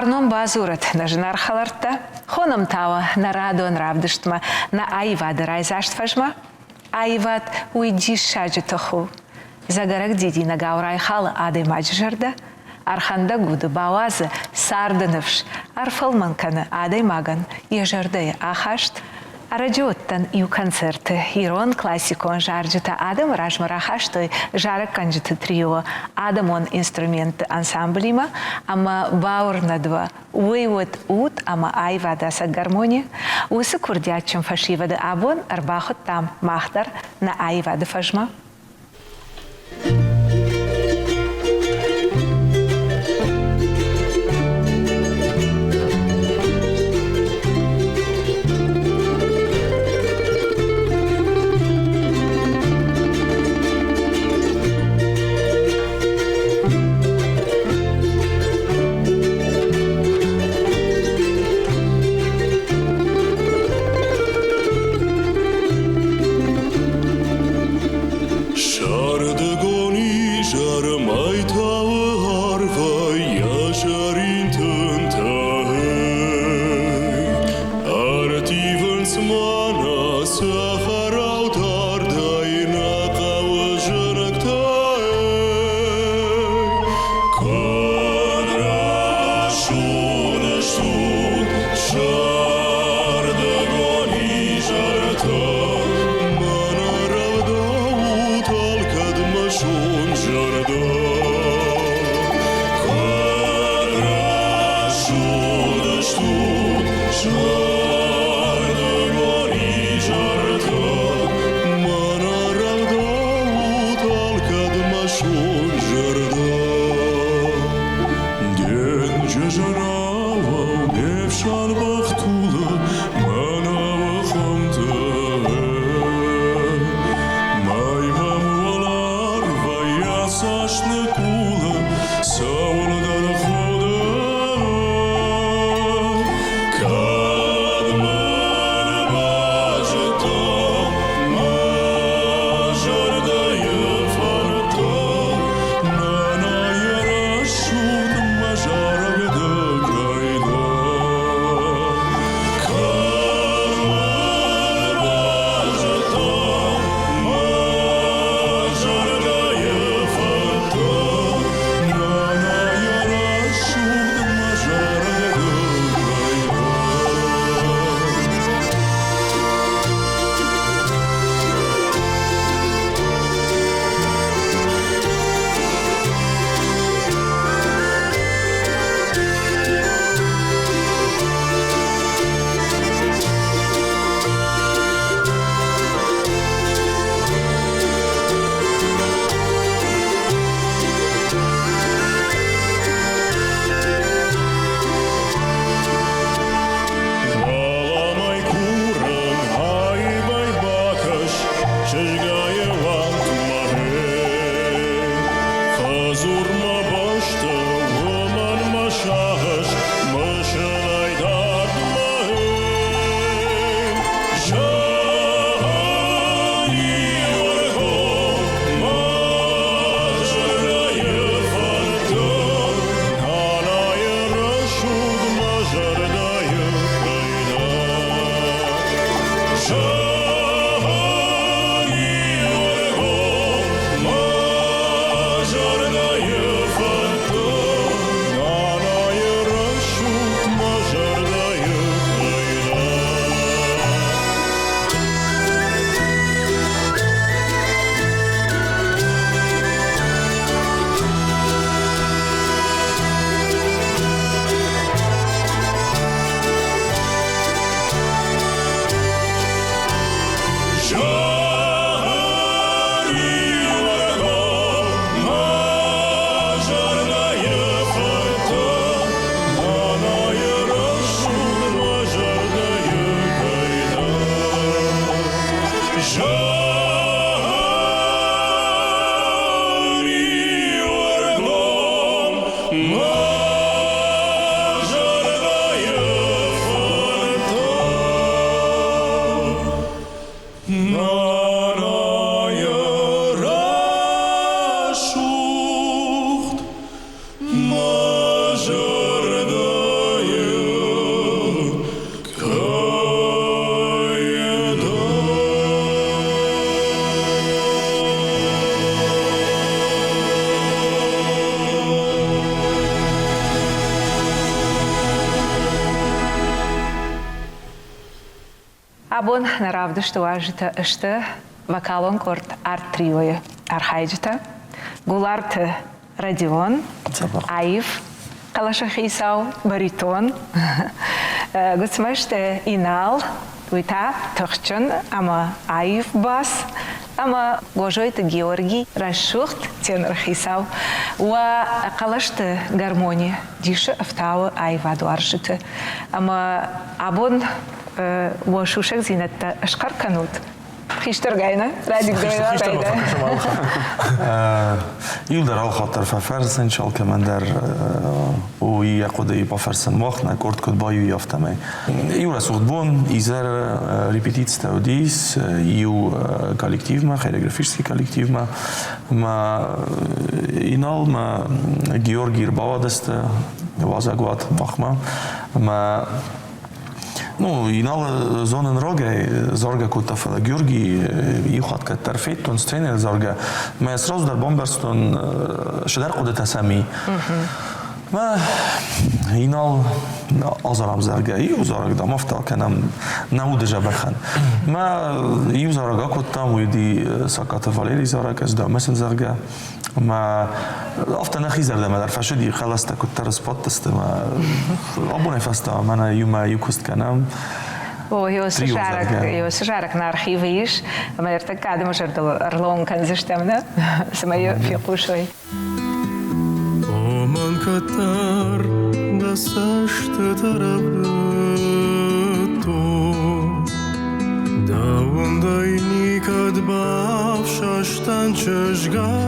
Фарнон бадзурӕд нӕ зынаргъ хӕлӕрттӕ, хонӕм та уӕ нӕ радон равдыстмӕ, нӕ аивады райдзаст фӕзмӕ. Аивад уый диссаджы тых у. Дзӕгӕрӕг дидинӕгау райхалы адӕймаджы зӕрдӕ, ӕрхӕндӕг уды бауадзы царды ныфс, ӕрфӕлмӕн кӕны адӕймагӕн йӕ зӕрдӕйы ахаст. Ӕрӕджы уыдтӕн иу концерты. Ирон классикон зарджытӕ адӕмы размӕ рахастой зарӕггӕнджыты трио адӕмон инструментты ансамблимӕ ӕмӕ бауырнӕд уӕ, уый уыд уд ӕмӕ аивады ӕцӕг гармони. Уыцы курдиатджын фӕсивӕды абон ӕрбахуыдтам мах дӕр нӕ аивады фӕзмӕ. Абон нӕ равдысты уазджытӕ сты вокалон къорд «Арт-трио»-йы архайджытӕ Гуларты Родион, аив хъӕлӕсы хицау, баритон, Гуыцмӕзты Инал, уый та тыхджын ӕмӕ аив бас, ӕмӕ Гозойты Георгий рӕсугъд теноры хицау. Уӕ хъӕлӕсты гармони дисы ӕфтауы аивадуарзджыты. Ӕмӕ абон уӕ сусӕгдзинӕдтӕ схъӕр кӕнут. Хистӕргай нӕ? Радик Иу дӕр алхатт дӕр фӕфӕрсынч, алкӕмӕн дӕр у йӕ хъуыдыйы бафӕрсын мах нӕ къорд куыд баиу афтӕмӕй. Иу рӕсугъд бон изӕр репетицитӕ уыдис иу коллективмӕ, хореографический коллективмӕ. Мӕ Инал мӕ Георгий ӕрбауадысты уазӕгуат махмӕ. Мӕ Ну, Инал зонын рогӕй заргӕ кодта, фӕлӕ Георгий иу хатт кӕддӕр федтон сценӕйыл заргӕ. Мӕ сразу дӕр бамбӕрстон цыдӕр хъуыдытӕ сӕм и. Мӕ Инал азарӕм заргӕ, иу зарӕг дам афтӕ акӕнӕм нӕ уды дзӕбӕхӕн. Мӕ иу зарӕг акодтам, уый уыди Сакаты Валерийы зарӕг, ӕз дӕм сын зӕгъгӕ. Ӕмӕ афтӕ нӕхи зӕрдӕмӕ дӕр фӕсыди, хъӕлӕстӕ куыддӕр сбадтысты ӕмӕ абонӕй фӕстӕмӕ мӕнӕ иумӕ иу куыст кӕнӕм. О, Иосы зарӕг нӕ архивы ис, ӕмӕ ӕртӕккӕ адӕмы зӕрдыл ӕрлӕууын кӕндзыстӕм, нӕ? Цӕмӕй йӕ фехъусой. О, мӕн кӕддӕр дӕ цӕстытӕ рӕвдыдтой, Дӕ уындӕй никӕд бафсӕстӕн чызгай,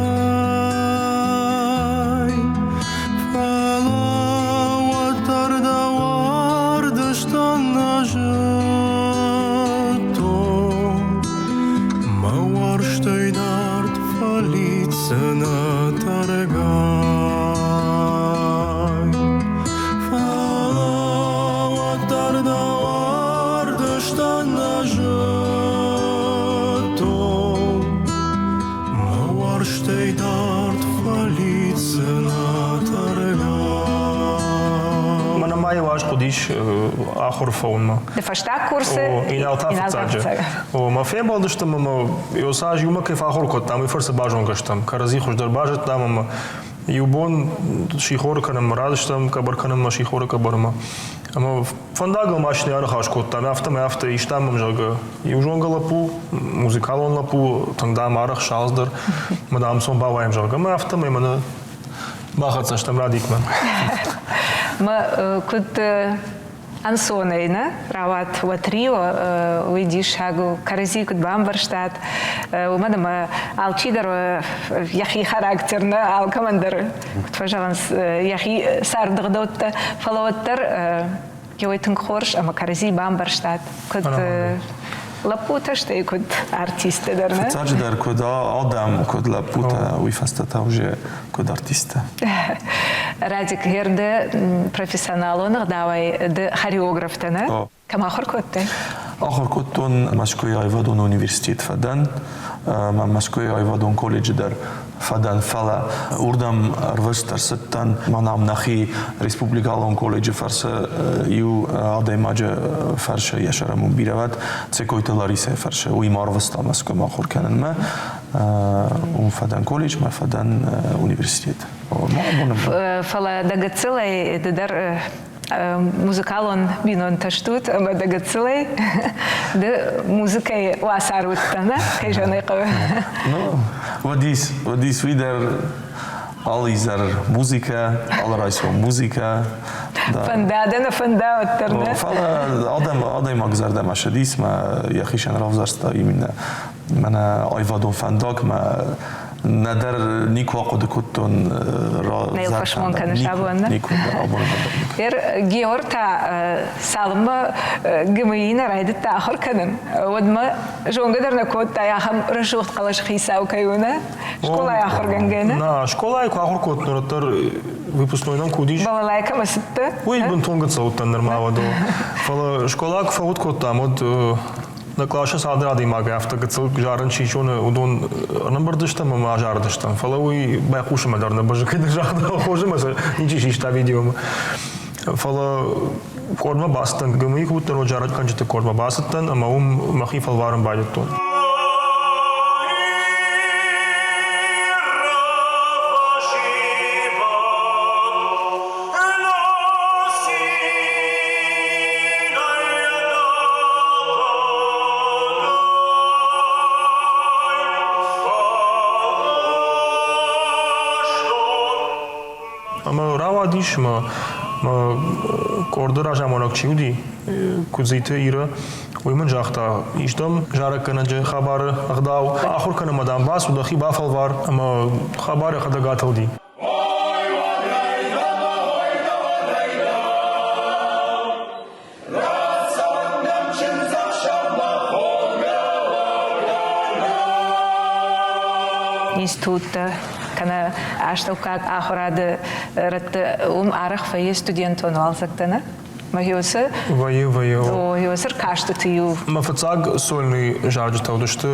Фӕлӕ уӕддӕр дӕ уардыстӕн нӕ зыдтон. Мӕ уарзтӕй дард фӕлидздзынӕ тӕргай. Фӕлӕ уӕддӕр дӕ уардыстӕн нӕ зыдтон. Мӕ уарзтӕй дард фӕлидздзынӕ тӕргай. Мӕнӕ ма иу аз хъуыдис ахуыр фӕуынмӕ. Фӕстаг курсы? Инал та фыццаджы. О, мӕ фембӕлдыстӕм ӕмӕ Иосы аз иумӕ кӕй фӕахуыр кодтам, уый фӕрцы базонгӕ стӕм, кӕрӕдзи хуыздӕр базыдтам ӕмӕ иу бон сихоры кӕнынмӕ радыстӕм, къӕбӕр кӕнынмӕ сихоры къӕбӕрмӕ. Ӕмӕ фӕндагыл машинӕйы аныхас кодтам, афтӕмӕй афтӕ истам мӕм, зӕгъгӕ, иу зонгӕ лӕппу, музыкалон лӕппу, тынг, дам, арӕхсы алцыдӕр, мӕ, дам, цом бауайӕм, зӕгъгӕ, ӕмӕ афтӕмӕй мӕнӕ бахӕццӕ стӕм Радикмӕ. Мӕ куыд ӕнцонӕй нӕ рауад уӕ трио, уый диссаг у, кӕрӕдзи куыд бамбӕрстат, уымӕн ӕмӕ алчидӕр йӕхи характер нӕ алкӕмӕн дӕр, куыд фӕзӕгъынц, йӕхи цардыгъдӕуттӕ, фӕлӕ уӕддӕр уый тынг хорз ӕмӕ кӕрӕдзи бамбӕрстат, куыд лӕппутӕ, стӕй куыд артисттӕ дӕр, нӕ? Фыццаджыдӕр куыд адӕм, куыд лӕппутӕ, уый фӕстӕ та уже куыд артисттӕ. Радик, гъер ды профессионалон ӕгъдауӕй ды хореографтӕ, нӕ? Кӕм ахуыр кодтай? Ахуыр кодтон Мӕскуыйы аивадон университет фӕдӕн, ӕмӕ Мӕскуыйы аивадон колледжы дӕр фӕдӕн, фӕлӕ уырдӕм ӕрвыст ӕрцыдтӕн мӕнӕ нӕхи республикалон колледжы фӕрцы иу адӕймаджы фӕрсы йӕ сӕрӕмон бирӕвӕд Цекойты Ларисӕйы фӕрсы. Уый ма ӕрвыста Мӕскуымӕ ахуыр кӕнынмӕ. Уым фӕдӕн колледжмӕ, фӕдӕн университет. Фӕлӕ дӕ гыццылӕй ды дӕр музыкалон бинонтӕ стут ӕмӕ дӕ гыццылӕй ды музыкӕйы уацар уыдтӕ, нӕ? Кӕй зӕгъын ӕй хъӕуы. Ну, уыдис, уыдис уый дӕр алы изӕр музыкӕ, алы райсом музыкӕ. Фӕнда дӕ, нӕ фӕнда, уӕддӕр нӕ? Фӕлӕ адӕм, адӕймаг зӕрдӕмӕ ссыдис, мӕ йӕхицӕн равзӕрста именно мӕнӕ аивадон фӕндагмӕ нӕдӕр никуы ахъуыды кодтон. Нӕ фӕсмон кӕныс абон, нӕ? Никуы, абон Ер Геор та цалынмӕ ГМИ нӕ райдыдта ахуыр кӕнын, уӕдмӕ зонгӕ дӕр нӕ кодтай, ахӕм рӕсугъд хъӕлӕсы хицау кӕй у, нӕ? Скъолайы ахуыргӕнгӕ, нӕ? Нӕ, скъолайы куы ахуыр кодтон, уӕддӕр выпускной нӕм куы уыдис. Балалайкӕмӕ цыдтӕ? Уый бынтон гыццыл уыдтӕн нырма уӕд. Фӕлӕ скъола куы фӕуд кодтам, уӕд Нӕ къласы цалдӕр адӕймагӕй афтӕ гыццыл зарын чи зоны, уыдон ӕрӕмбырд стӕм ӕмӕ азарыдыстӕм. Фӕлӕ уый байхъусынмӕ дӕр нӕ бӕззы, кӕй загъта, хорз ӕмӕ сӕ ничи систа видеомӕ. Фӕлӕ Къордмӕ бацыдтӕн, ГМИ куы уыдтӕн, уӕд зарӕггӕнджыты къордмӕ бацыдтӕн ӕмӕ уым мӕхи фӕлварын байдыдтон. Ӕмӕ рауадис мӕ мӕ къорды разамонӕг чи уыди, Куыдзиты Ира, уый мын загъта, ис дӕм зарӕггӕнӕджы хабары ӕгъдау, ахуыр кӕнынмӕ дам бацу, дӕхи бафӕлвар, ӕмӕ хабар йӕхӕдӕг атылди. Институттӕ кӕнӕ астӕуккаг ахуырады рӕтты уым арӕх вӕййы студентон уалдзӕгтӕ, нӕ? Мӕ Вӕййы, вӕййы. О, ёсыр кастыты-иу. Мӕ фыццаг сольный зарджытӕ уыдысты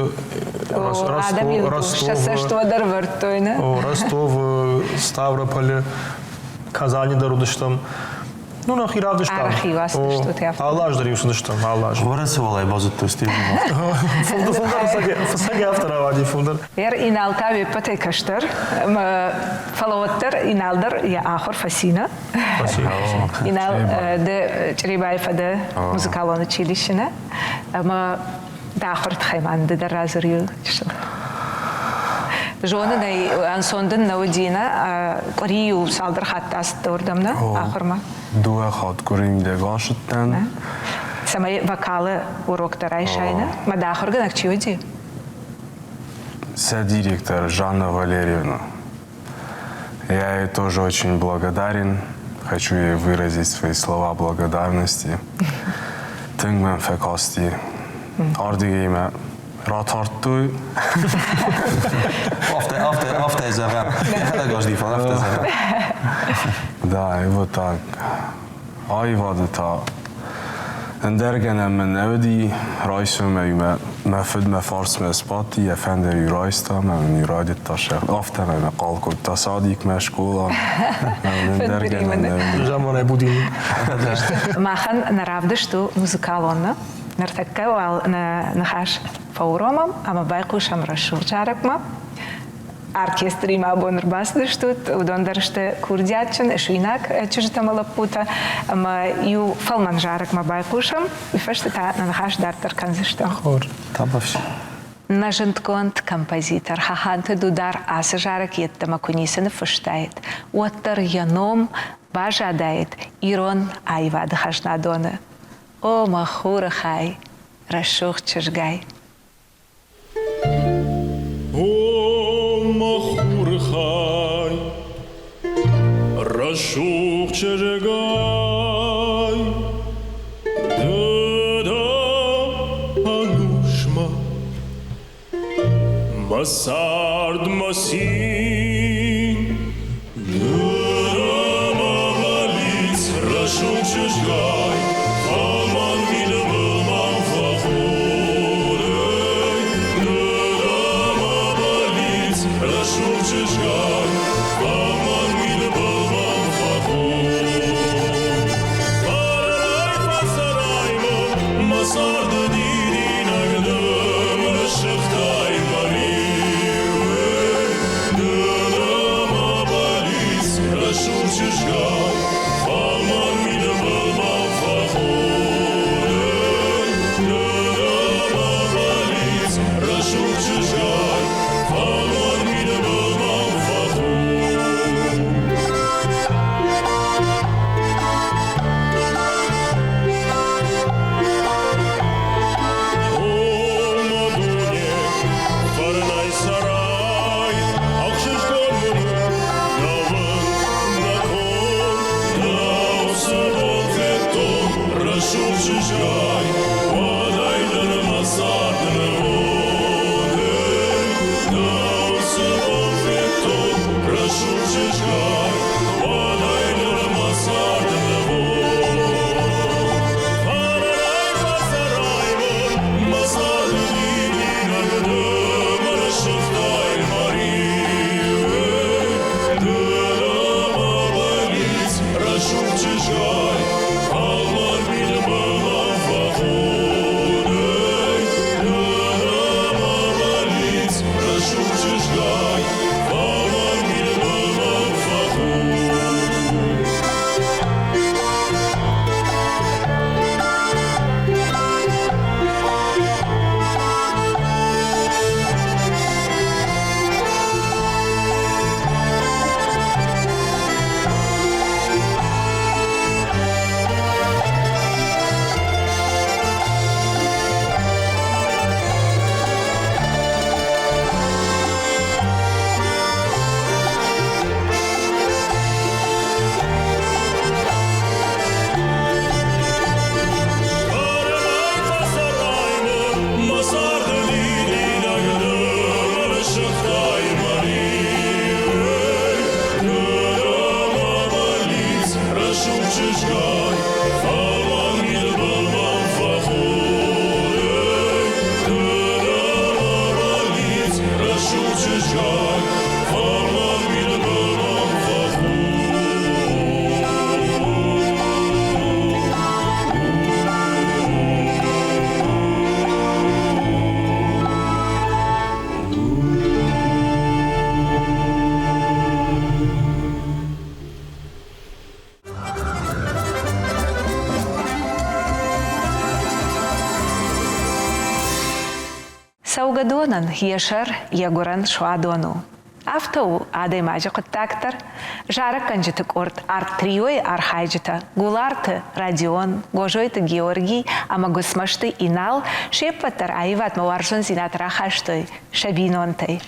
Ростовы. Сӕ цӕст дӕр вӕрдтой, нӕ? Ростовы, Ставрополы, Казани дӕр уыдыстӕм. Ну, нӕхи равдыстам. Арӕх-иу ацыдыстут, афтӕ. Алы аз дӕр-иу цыдыстӕм, алы аз. Уӕрӕсе уалӕй базыдтой Стивы. Фылдӕр фыццаг афтӕ рауади, фылдӕр. Ер Инал та уе ппӕтӕй кӕстӕр, фӕлӕ уӕддӕр Инал дӕр йӕ ахуыр фӕци, нӕ? Инал, ды Чъребайы фӕдӕ музыкалон училище, нӕ? Ӕмӕ дӕ ахуыры тыххӕй ма ды дӕр радзур иу чысыл. Зонын ӕй, ӕнцон дын нӕ уыди, нӕ? Къуыри-иу цалдӕр хатты ацыдтӕ уырдӕм, нӕ? Ахуырмӕ. Дыууӕ хатт къуыри мидӕг ацыдтӕн. Цӕмӕй вокалы уроктӕ райсай, нӕ? Мӕ дӕ ахуыргӕнӕг чи уыди? Сӕ директор Жанна Валерьевна. Я ей тоже очень благодарен. Хочу ей выразить свои слова благодарности. Тынг мӕм фӕкасти. Ардыгӕй мӕ ратардтой. Афтӕ, афтӕ, афтӕ зӕгъӕм. Йӕхӕдӕг аздифал, афтӕ зӕгъӕм. Да, и вот так. Аивады та ӕндӕр гӕнӕн мын нӕ уыди. Райсомӕй мӕ мӕ фыд мӕ фарсмӕ сбадти, йӕ фӕндыр-иу райста ӕмӕ мын-иу райдыдта сӕ афтӕмӕй мӕ хъал кодта садикмӕ, скъола. Ӕндӕр гӕнӕн нӕ уыди. Заманай будильник. Махӕн нӕ равдыст у музыкалон. Ныртӕккӕ уал нӕ ныхас фӕуромӕм ӕмӕ байхъусӕм рӕсугъд зарӕгмӕ. Оркестримӕ абон ӕрбацыдыстут, уыдон дӕр сты курдиатджын, суинаг чызджытӕ ӕмӕ лӕппутӕ. Ӕмӕ иу фӕлмӕн зарӕгмӕ байхъусӕм, уый фӕстӕ та нӕ ныхас дарддӕр кӕндзыстӕм. Хорз. Табафси. Нӕ зындгонд композитор Хаханты Дудар ацы зарӕг йеддӕмӕ куы ницы ныффыстаид, уӕддӕр йӕ ном базадаид ирон аивады хӕзнадоны. О, мӕ хуры хай, рӕсугъд чызгай! О, мӕ хуры хай, рӕсугъд чызгай, ды дӕ ӕнусмӕ мӕ цард, мӕ цин. Ды дӕ мӕ бӕллиц, рӕсугъд чызгай, фӕлмӕн мидбыл мӕм фӕхудӕй. Ды дӕ мӕ бӕллиц, рӕсугъд чызгай, фӕлмӕн мидбыл мӕм фӕхуд. Фӕрӕй фӕцӕрай мын мӕ царды дидинӕг дын ссыгътай мӕ риуы. Ды дӕ мӕ бӕллиц, рӕсугъд чызгай, фӕлмӕн мидбыл мӕм фӕхудӕй. Ды дӕ мӕ бӕллиц, рӕсугъд чызгай, фӕлмӕн мидбыл мӕм фӕхудӕй. Донӕн йӕ сӕр йӕ гуырӕн суадон у. Афтӕ у адӕймаджы хъуыддаг дӕр. Зарӕггӕнджыты къорд Арт-триойы архайджытӕ Гуларты Родион, Гозойты Георгий ӕмӕ Гуыцмӕзты Инал се ппӕт дӕр аивадмӕ уарзондзинад рахастой сӕ бинонтӕй.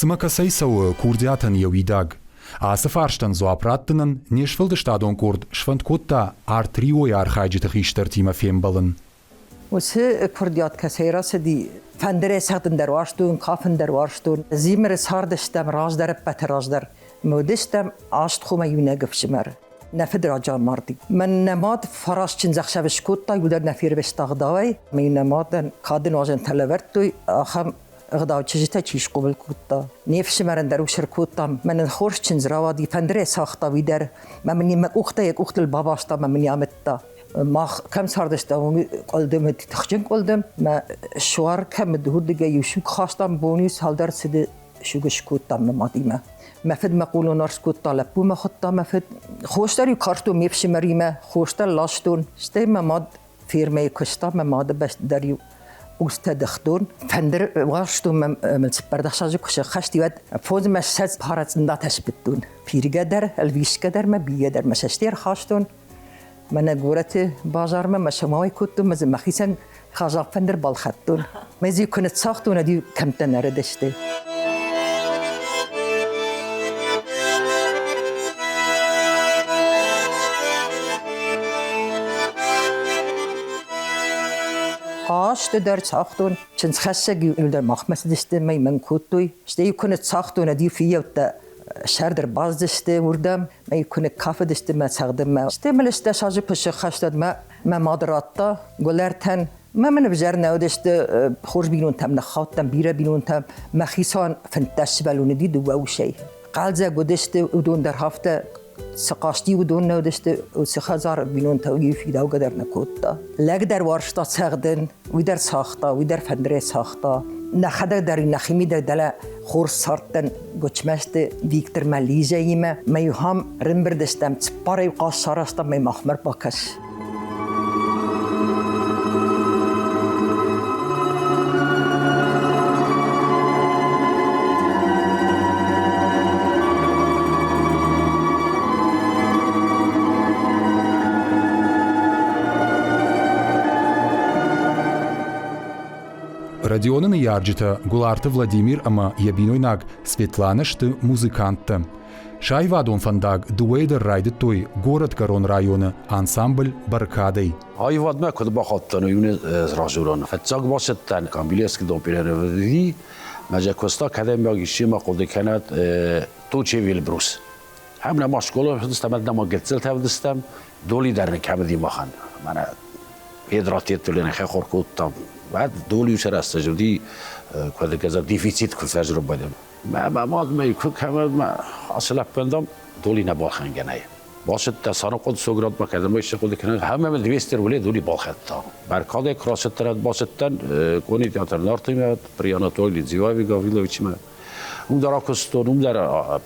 Цымӕ кӕцӕй цӕуы курдиатӕн йӕ уидаг? Ацы фарстӕн дзуапп раттынӕн не сфӕлдыстадон къорд сфӕнд кодта арт-триойы архайджыты хистӕртимӕ фембӕлын. Уыцы курдиат кӕцӕй рацыди, фӕндырӕй цӕгъдын дӕр уарзтон, кафын дӕр уарзтон. Зимыры цардыстӕм раздӕр ӕппӕты раздӕр. Мы уыдыстӕм аст хомӕ иунӕг ӕфсымӕр. Нӕ фыд раджы амарди. Мӕн нӕ мад фараст чындзӕхсӕвы скодта, уый дӕр нӕ фервӕзта ӕгъдауӕй. Мӕ нӕ мадӕн кады нуазӕнтӕ лӕвӕрдтой, ахӕм ӕгъдау чызджытӕ чи схъомыл кодта. Не фсымӕрӕн дӕр ус ӕркодтам. Мӕнӕн хорз чындз рауади, фӕндырӕй цагъта уый дӕр. Мӕ мын мӕ къухтӕ йӕ къухтыл бабаста мӕ мын амыдта. Мах кӕм цардыстӕм, уым къуылдымы тыхджын къуылдым. Мӕ суар кӕм уыд, уырдыгӕй иу суг хастам, бон-иу цалдӕр цыды суг скодтам мӕ мадимӕ. Мӕ фыд мӕ хъулон арс кодта, лӕппу мӕ хуыдта мӕ фыд. Хос дӕр-иу карстон ме фсымӕримӕ, хос дӕр ластон. Стӕй мӕ мад фермӕйы куыста, мӕ мады бӕсты дӕр-иу устӕ дыхтон. Фӕндыр уарзтон мӕ мыл цыппӕрдӕс азы куы сӕххӕст и, уӕд фондз мӕ ссӕдз пара цъындатӕ сбыдтон. Пиргӕ дӕр, ӕлвисгӕ дӕр мӕ бийгӕ дӕр мӕ цӕсты ӕрхастон. Мӕнӕ горӕты базармӕ мӕ самауӕй кодтон, мӕ дзы мӕхицӕн хъазахъ фӕндыр балхӕдтон. Мӕ дзы куы ныццагътон, ӕд-иу кӕмттӕ нӕрыдысты. Хъазты дӕр цагътон, чындзхӕссӕг-иу дӕр махмӕ цыдысты, мӕ мӕн кодтой. Стӕй-иу куы ныццагътон, ӕд-иу фыййӕуттӕ сӕрдӕр бацыдысты уырдӕм, мӕ куы ныккафыдысты мӕ цӕгъдынмӕ. Стӕй мыл стӕс азы куы сыххӕст, уӕд мӕ мӕ мад радта гуылӕртӕн. Мӕ мын ӕвзӕр нӕ уыдысты, хорз бинонтӕм ныххаудтӕн, бирӕ бинонтӕм. Мӕхицӕн 15 сывӕллоны уыди дыууӕ усӕй. Хъӕлдзӕг уыдысты, уыдон дӕр афтӕ цы хъасти, уыдон нӕ уыдысты, цы хӕдзары бинонтӕ уый фидаугӕ дӕр нӕ кодта. Лӕг дӕр уарзта цӕгъдын, уый дӕр цагъта, уый дӕр фӕндырӕй цагъта. Нӕхӕдӕг дӕр нӕхимидӕг дӕлӕ хорз цардтӕн Гуычмӕзты Виктормӕ Лизӕимӕ мӕ иухам рымбырдыстӕм цыппарӕй хъаз сарӕзтам мӕ махмӕ ӕрбакӕс. Родионы ныййарджытӕ Гуыларты Владимир ӕмӕ йӕ бинойнаг Светланӕ сты музыканттӕ. Сӕ аивадон фӕндаг дыууӕйы дӕр райдыдтой горӕтгӕрон районы ансамбль «Бӕркадӕй». Аивадмӕ куыд бахаудтӕн, уый разурон. Фыццаг бацыдтӕн Камбилевский дом перерывы, мӕ куыста кӕдӕм исчи ма хъуыды кӕнӕд Тучев Эльбрус. Һәм нама школа һәм нама гыццыл тӕвдыстӕм, доли дӕр кӕмыди махӕн. Мӕнӕ федеративтылен хӕхор кодтам. Вӕд доли сарӕзта уыди куыд газа дефицит куы фӕзры байдӕм. Мӕ мӕ мад мӕ куы кӕмӕ мӕ ацы лӕппӕндам доли нӕ балхӕнгӕнӕй. Бацыдтӕ Сарыкъуыд Соградмӕ кӕдӕм ис хъуыды кӕнын, һәм мӕ 200 рублей доли балхӕдта. Бӕркадӕй куы рацыдтӕн, бацыдтӕн Кони театр Нартимӕ, при Анатолий Дзивави Гавриловичимӕ. Уым дӕр акуыстон, уым дӕр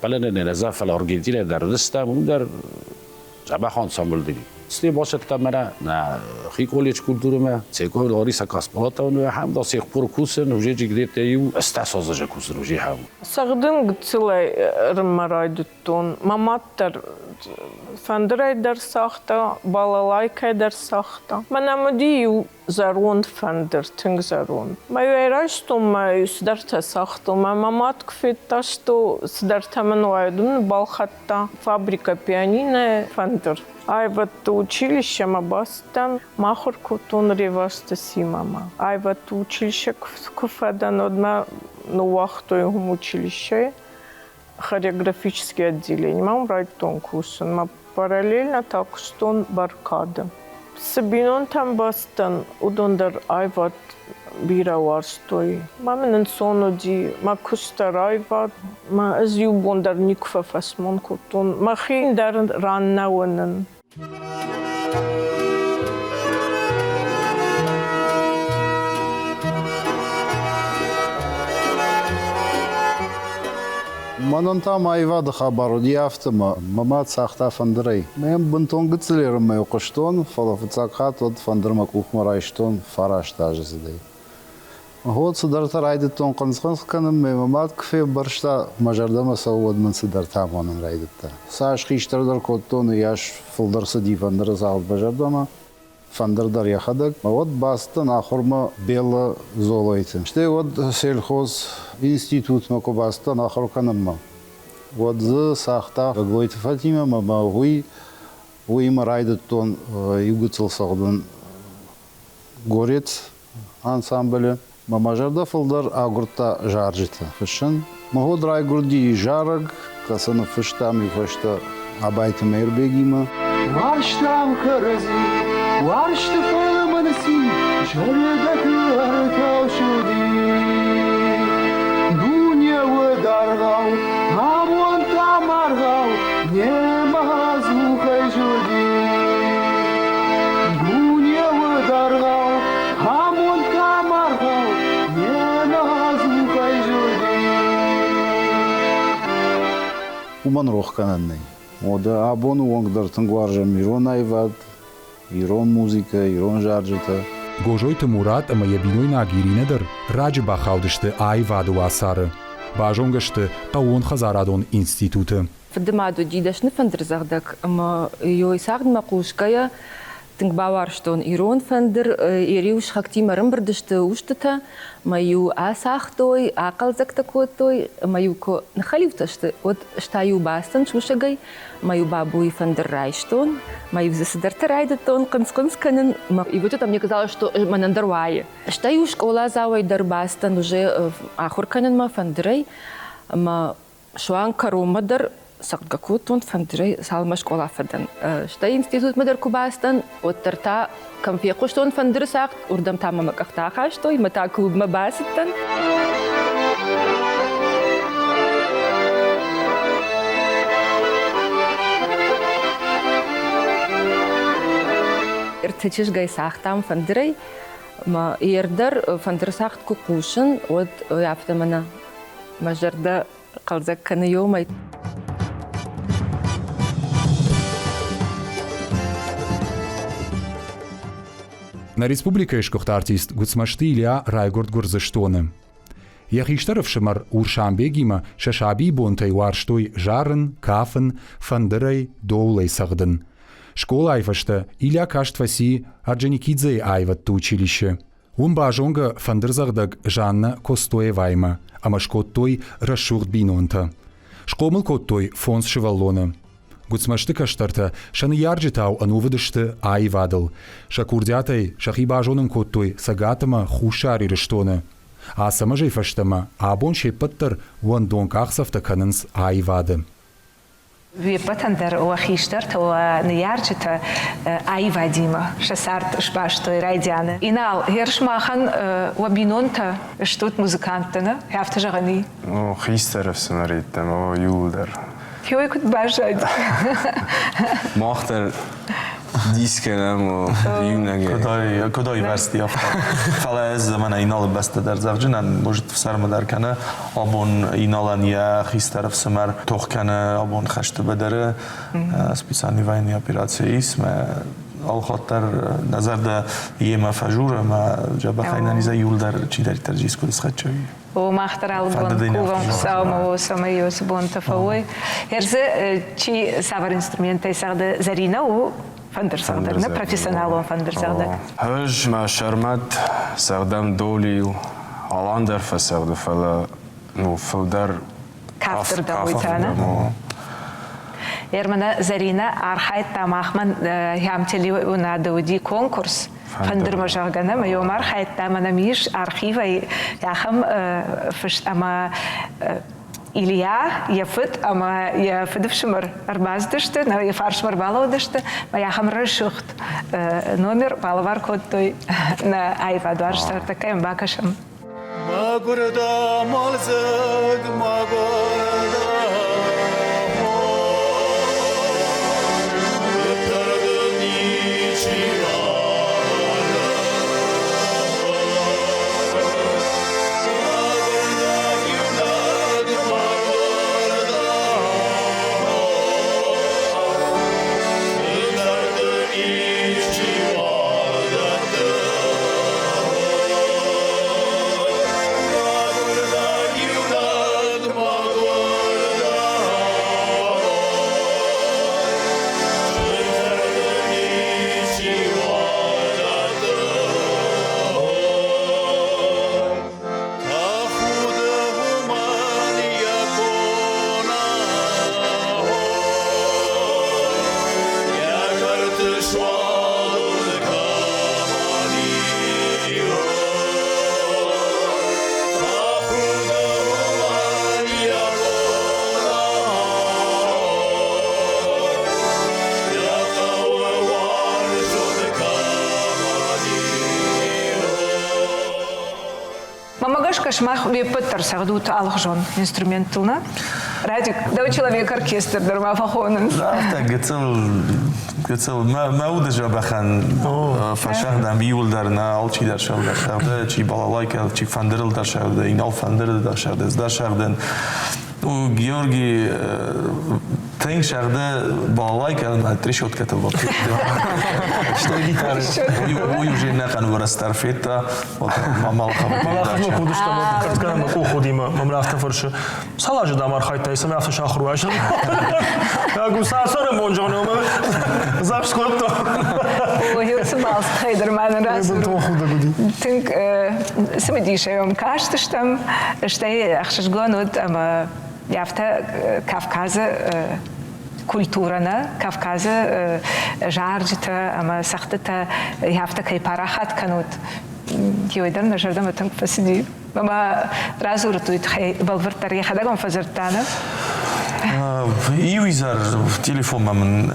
пӕлӕнӕн нӕ фӕлӕ Аргентинӕ дӕр уыдыстӕм, уым дӕр дзӕбӕх ансамбль дыди. Стӕй бацыдтӕн мӕнӕ нӕ хи колледж культурӕмӕ, Цекой Лариса Касполатовна, ахӕм да сих пор кусын, уже где-то иу ӕстӕсазы кусын уже хӕм. Цӕгъдын гыццылӕй рынмӕ райдыдтон. Мӕ мад дӕр фӕндырӕй дӕр цагъта, балалайкӕй дӕр цагъта. Мӕнӕ уыди иу зӕронд фӕндыр, тынг зӕронд. Мӕ райстон, мӕ цыдӕртӕ цагътон. Мӕ мӕ мад куы федта, что цыдӕртӕ мын уайд, уым балхӕдта фабрикӕ пианино фӕндыр. Аивӕдты училищемӕ бацыдтӕн, махуыр кодтон Ревазты Симӕмӕ. Аивӕдты училище куы фӕдӕн, уӕд мӕ ныууагътой уым училищейы хореографический отделение. Мӕ уым райдыдтон кусын. Мӕ параллельно та куыстон бӕркады. Цы бинонтӕм бацыдтӕн, уыдон дӕр аивад бирӕ уарзтой. Мӕ мын ӕнцон уыди, мӕ куыст дӕр аивад. Мӕ ӕз иу бон дӕр никуы фӕфӕсмон кодтон. Мӕхи дӕр ран нӕ уынын. Мӕнӕн та мӕ аивады хабар уыди афтӕ, мӕ мад цагъта фӕндырӕй. Мӕм бынтон гыццыл ерынмӕ хъуыстон, фӕлӕ фыццаг хатт уӕд фӕндыр мӕ къухмӕ райстон фараст азы цыдӕй. Гъо, цыдӕртӕ райдыдтон хъынц-хъынц кӕнын, мӕ мад куы фембӕрста, мӕ зӕрдӕмӕ цӕуы, уӕд мын цыдӕртӕ амонын райдыдта. Цас хистӕрдӕр кодтон, уыйас фылдӕр цыди фӕндыры цагъд мӕ зӕрдӕмӕ. Фӕндыр дӕр йӕхӕдӕг. Уӕд бацыдтӕн ахуырмӕ Белла Золойты. Стӕй уӕд сельхоз институтмӕ куы бацыдтӕн ахуыр кӕнынмӕ, уӕд дзы цагъта Гаглойты Фатимӕ ӕмӕ уый уыимӕ райдыдтон иу гыццыл цӕгъдын горец ансамблы. Мӕ мӕ зӕрдӕ фылдӕр агуырдта зарджытӕ фыссын. Мӕ райгуырди зарӕг, кӕцы ныффыстам иу фӕстӕ Абайты Мейырбегимӕ. Уарзтам кӕрӕдзи, уарзты фӕлмӕн цин, зӕрдӕты ӕртау суди. Дуне уыд аргъау, амонд та маргъау, немӕ ӕдзухӕй зылди. Дуне уыд аргъау, амонд та маргъау, немӕ ӕдзухӕй зылди. Уымӕн рох кӕнӕн нӕй. Уӕдӕ абоны онг дӕр тынг уарзӕм ирон аивад, ирон музыкӕ, ирон зарджытӕ. Гозойты Мурат ӕмӕ йӕ бинойнаг Иринӕ дӕр раджы бахаудысты аивады уацары. Базонгӕ сты хъӕууонхӕдзарадон институты. Фыдымад уыди дӕсны фӕндырдзӕгъдӕг ӕмӕ йой цагъдмӕ хъусгӕйӕ тынг бауарзтон ирон фӕндыр. Йӕ сыхӕгтимӕ ӕрӕмбырд сты устытӕ мӕ-иу ацагътой, ахъӕлдзӕгтӕ кодтой ӕмӕ-иу куы ныххӕлиутӕ сты, уӕд ӕз-та-иу бацыдтӕн сусӕгӕй, мӕ-иу бабуйы фӕндыр райстон, мӕ-иу дзы цыдӕртӕ райдыдтон хъынц-хъынц кӕнын. И вот это мне казалось, что мӕнӕн дӕр уайы. Стӕй-иу скъоладзауӕй дӕр бацыдтӕн уже ахуыр кӕнынмӕ фӕндырӕй ӕмӕ суанг кӕронмӕ дӕр цӕгъдгӕ кодтон фӕндырӕй, цалынмӕ скъола фӕдӕн. Стӕй институтмӕ дӕр куы бацыдтӕн, уӕддӕр та кӕм фехъуыстон фӕндыры цагъд, уырдӕм та мӕ мӕ къӕхтӕ ахастой, мӕ та клубмӕ бацыдтӕн. Ӕртӕ чызгӕй цагътам фӕндырӕй. Мӕ ӕрдӕр фӕндыры цагъд куы хъусын, уӕд афтӕ мӕнӕ мӕ зӕрдӕ хъӕлдзӕг кӕны ёмӕй. Нӕ республикӕйы сгуыхт артист Гуыцмӕзты Илья райгуырд Гуырдзыстоны. Йӕ хистӕр ӕфсымӕр Урсанбегимӕ сӕ сабийы бонтӕй уарзтой зарын, кафын, фӕндырӕй, доулӕй цӕгъдын. Скъолайы фӕстӕ Илья каст фӕци Орджоникидзейы аивӕдты училище. Уым базонгӕ фӕндырдзӕгъдӕг Жанна Костоеваимӕ ӕмӕ скодтой рӕсугъд бинонтӕ. Схъомыл кодтой фондз сывӕллоны. Гуыцмӕзты кӕстӕртӕ сӕ ныййарджытау ӕнувыд сты аивадыл. Сӕ курдиатӕй сӕхи базонын кодтой Цӕгат ӕмӕ Хуссар Ирыстоны. Ацӕмӕзӕй фӕстӕмӕ абон се ппӕт дӕр уӕндон къахдзӕфтӕ кӕнынц аивады. Уе ппӕтӕн дӕр уӕ хистӕртӕ, уӕ ныййарджытӕ аивадимӕ сӕ цард сбастой райдианы. Инал, ерыс махӕн уӕ бинонтӕ стут музыканттӕ, нӕ? Афтӕ зӕгъӕн и? Ну, хистӕр ӕфсымӕр йеддӕмӕ иууылдӕр. Хиуӕй куыд баззад? Мах дӕр дис кӕнӕм иунӕгӕй. Куыд ивӕрсти афтӕ. Фӕлӕ ӕз мӕнӕ Иналы бӕстӕ дӕр зӕгъджынӕн, может, ӕфсӕрмы дӕр кӕны. Абон Иналӕн йӕ хистӕр ӕфсымӕр тох кӕны абон хӕсты быдыры специальный военный операци ис. Мӕ алхатт дӕр нӕ зӕрдӕ йемӕ фӕжуры ӕмӕ дзӕбӕхӕй нӕнизӕй иуылдӕр чидӕриддӕр искуы схӕццӕ. О, мах дӕр алы бон кувӕм Хуыцаумӕ, о, цӕмӕй уыцы бонтӕ фӕуой. Ӕрдзы чи цавӕр инструментӕй цӕгъды? Зӕринӕ у фӕндырцӕгъдӕг, нӕ профессионалон фӕндырцӕгъдӕг. Ӕз мӕ Сӕрмӕт цӕгъдӕм долийыл, Алан дӕр фӕцӕгъды, фӕлӕ ну, фылдӕр кафтырдӕм уый та, нӕ? Ермӕнӕ Зӕринӕ архайдта махмӕ хӕм телеуынады уыди конкурс фӕндырмӕ зӕгъгӕ нӕ ӕмӕ йом архайдта ӕмӕ нӕм ис архивӕй ахӕм фыст ӕмӕ Илья йӕ фыд ӕмӕ йӕ фыдыфсымӕр ӕрбацыдысты, йӕ фарсмӕ ӕрбалӕудысты ӕмӕ ахӕм рӕсугъд номер балӕвар кодтой нӕ аивадуарзджытӕ. Ӕртӕккӕ йӕм бакӕсӕм. Мӕгуыр дӕ мӕлдзыг, мӕгуыр дӕ Ныртӕккӕ сымах уе ппӕт дӕр цӕгъдут алыхуызон инструменттыл, нӕ? Радик, дӕу человек-оркестр дӕр ма фӕхонынц. Афтӕ гыццыл, гыццыл мӕ уды дзӕбӕхӕн фӕсӕгъдӕм иуылдӕр нӕ алчидӕр сӕгъдӕ сӕгъды, чи балалайкӕ, чи фӕндырыл дӕр сӕгъды, инал фӕндырыл дӕр сӕгъды, ӕз дӕр сӕгъдын. Ну, Георгий тынг сӕгъды балалайкӕ ӕмӕ трещоткӕтыл Стӕй гитары уый уже нӕхъӕн уӕрӕстӕр федта. Малаховмӕ куы уыдыстӕм, уӕд кӕртгӕнӕн мӕ къух уыди, мӕ мын афтӕ фӕрсы, цал азы дам архайдтай, цӕмӕй афтӕ сахуыр уай? Гусар бон зоны, запись кодтон. Ой, уыцы балцтӕй дӕр ма нын радзур. Тынг цымыдисӕй уӕм кастыстӕм, стӕй ӕхсызгон уыд ӕмӕ афтӕ Кавказы культурӕ нӕ, Кавказы зарджытӕ ӕмӕ цӕгъдтытӕ афтӕ кӕй парахат кӕнут, уый дӕр нӕ зӕрдӕмӕ тынг фӕцыди. Ӕмӕ радзурут уый тыххӕй бӕлвырддӕр йӕхӕдӕг уӕм фӕдзырдта, нӕ? Иу изӕр телефонмӕ мын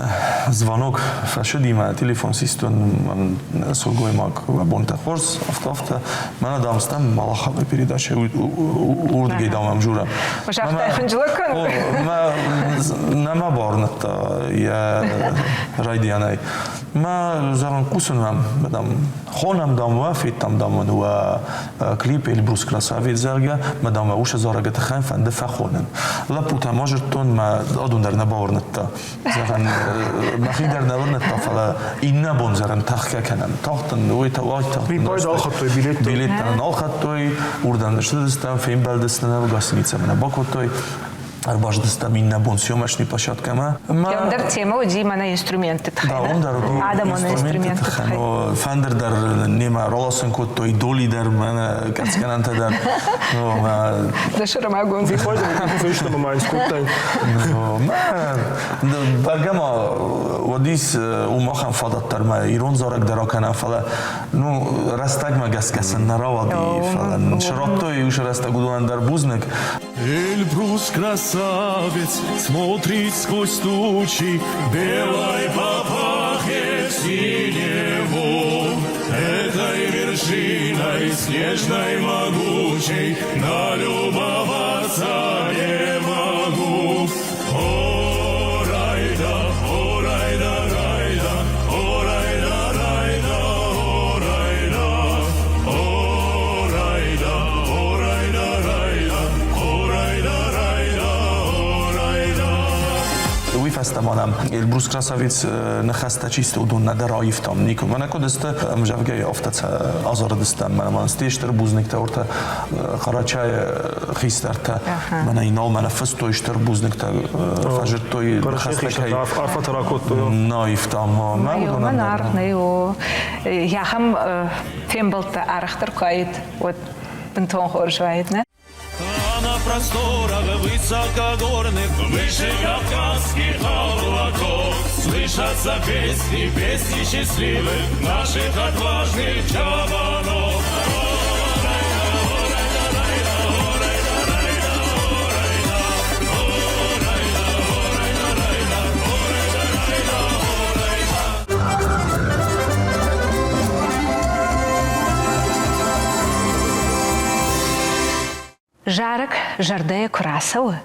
звонок фӕсыди, мӕ телефон систон мӕн сылгоймаг уӕ бонтӕ хорз, афтӕ-афтӕ. Мӕнӕ, дам, стӕм Малаховой передача уырдыгӕй, дам, ӕм жура. Загътай, хынджылӕг кӕны? Нӕма бауырныдта йӕ райдианӕй. Мӕ, зӕгъын, хъусын уӕм, дам, хонӕм, дам, уӕ, федтам, дам, уын уӕ клип «Эльбрус красавец», зӕгъгӕ, мӕ, дам, уӕ усы зарӕгы тыххӕй фӕнды фӕхонын. Лӕппутӕ ма зыдтон, мӕ адон дӕр нӕ бауырныдта. Зӕгъӕн, мӕхи дӕр нӕ уырныдта, фӕлӕ иннӕ бон, зӕгъӕн, тӕхгӕ кӕнӕм. Тахтын, уый уайтагъд. Виппайды ӕлхӕдтой билеттӕ. Билеттӕ нын ӕлхӕдтой, уырдӕм ссыдыстӕм, фембӕлдыстӕм, гостиницӕмӕ нӕ бакодтой. Ӕрбаздыстӕм иннӕ бон съемочный площадкӕмӕ. Уым дӕр темӕ уыди мӕнӕ инструментты тыххӕй. Да, уым дӕр уыди адӕмон инструментты тыххӕй. Фӕндыр дӕр немӕ раласын кодтой, доли дӕр, мӕнӕ къӕрцгӕнӕнтӕ дӕр. Дӕ сӕрмагонд. Фестӕм ӕмӕ скодтай. Бӕргӕ ма уӕдис уым ахӕм фадат дӕр ма ирон зарӕг дӕр акӕнӕм, фӕлӕ ну рӕстӕгмӕ гӕсгӕ сын нӕ рауади, фӕлӕ срадтой уыцы рӕстӕг уыдонӕн дӕр бузныг. Эльбрус красавец смотрит сквозь тучи, Белой папахе в синеву. Этой вершиной снежной могучей Налюбоваться не могу. О, райда, о, райда, райда, о, райда, райда, о, райда, о, райда, о, райда, райда, о, райда, райда, о, райда. Уый фӕстӕ ма нӕм Эльбрус Красавец ныхӕстӕ чисто уыдон нӕдӕр аивтам никуы. Мӕнӕ куыд сты, ӕмзӕвгӕйы афтӕ азарыдыстӕм, мӕнӕ ма сте стыр бузныгтӕ ортӕ Хъарачайы хистӕртӕ, мӕнӕ Инал мӕнӕ фыстой стыр бузныгтӕ фӕзырдтой ныхӕстӕ кӕй арфӕтӕ ракодтой. Наивтам. Мӕ уыдонӕн дӕр. Ахӕм фембӕлдтӕ арӕхдӕр куы аид, уӕд бынтон хорз уаид, нӕ? А на просторах высокогорных, выше кавказских облаков, слышатся песни, песни счастливых наших отважных чабанов. Зарӕг зӕрдӕйӕ куы рацӕуы,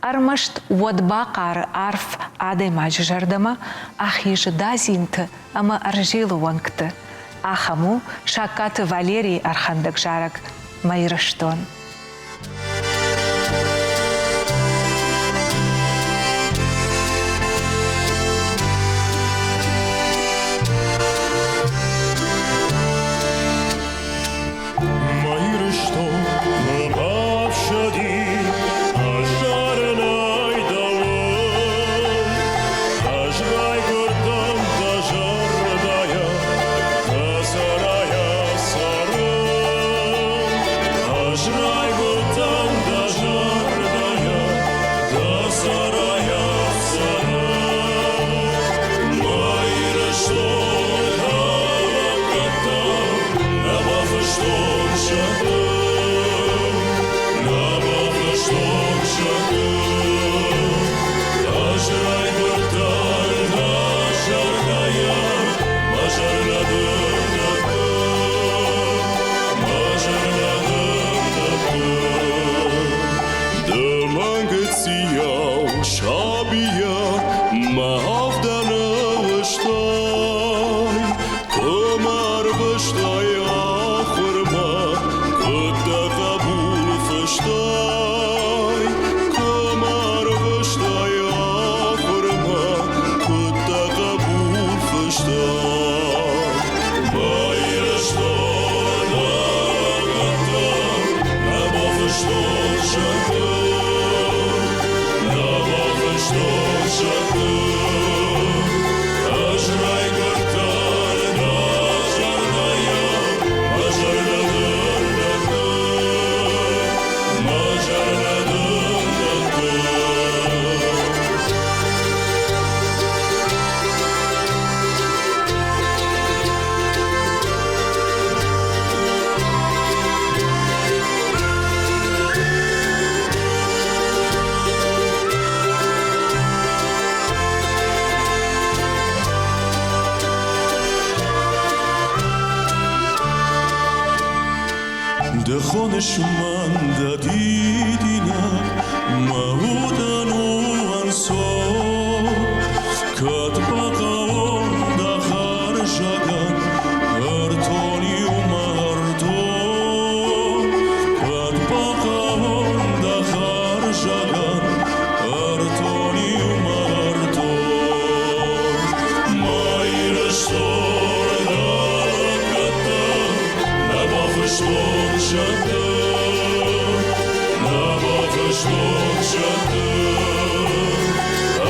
ӕрмӕст уӕд бахъары арф адӕймаджы зӕрдӕмӕ, ахизы дадзинты ӕмӕ ӕрзилы уӕнгты. Ахӕм у Сагкаты Валерийы ӕрхӕндӕг зарӕг «Мӕ Ирыстон». Мӕ Ирыстон, мӕ бафсӕди, ӕз зарынӕй дӕуӕн. Ӕз райгуырдтӕн дӕ зӕрдӕйӕ, дӕ цӕрайӕ цӕрын. Ӕз Зоныс мӕн дӕ дидинӕг, мӕ удӕн у ӕнцон. Кӕд бахъӕуон дӕ хӕрзӕгӕн, ӕртон-иу мӕ ӕртон. Кӕд бахъӕуон дӕ хӕрзӕгӕн, ӕртон-иу мӕ ӕртон. Мӕ Ирыстон дӕ лӕггӕдтӕ нӕ бафыстон зӕдтӕ, нӕ бафыстон зӕдтӕ.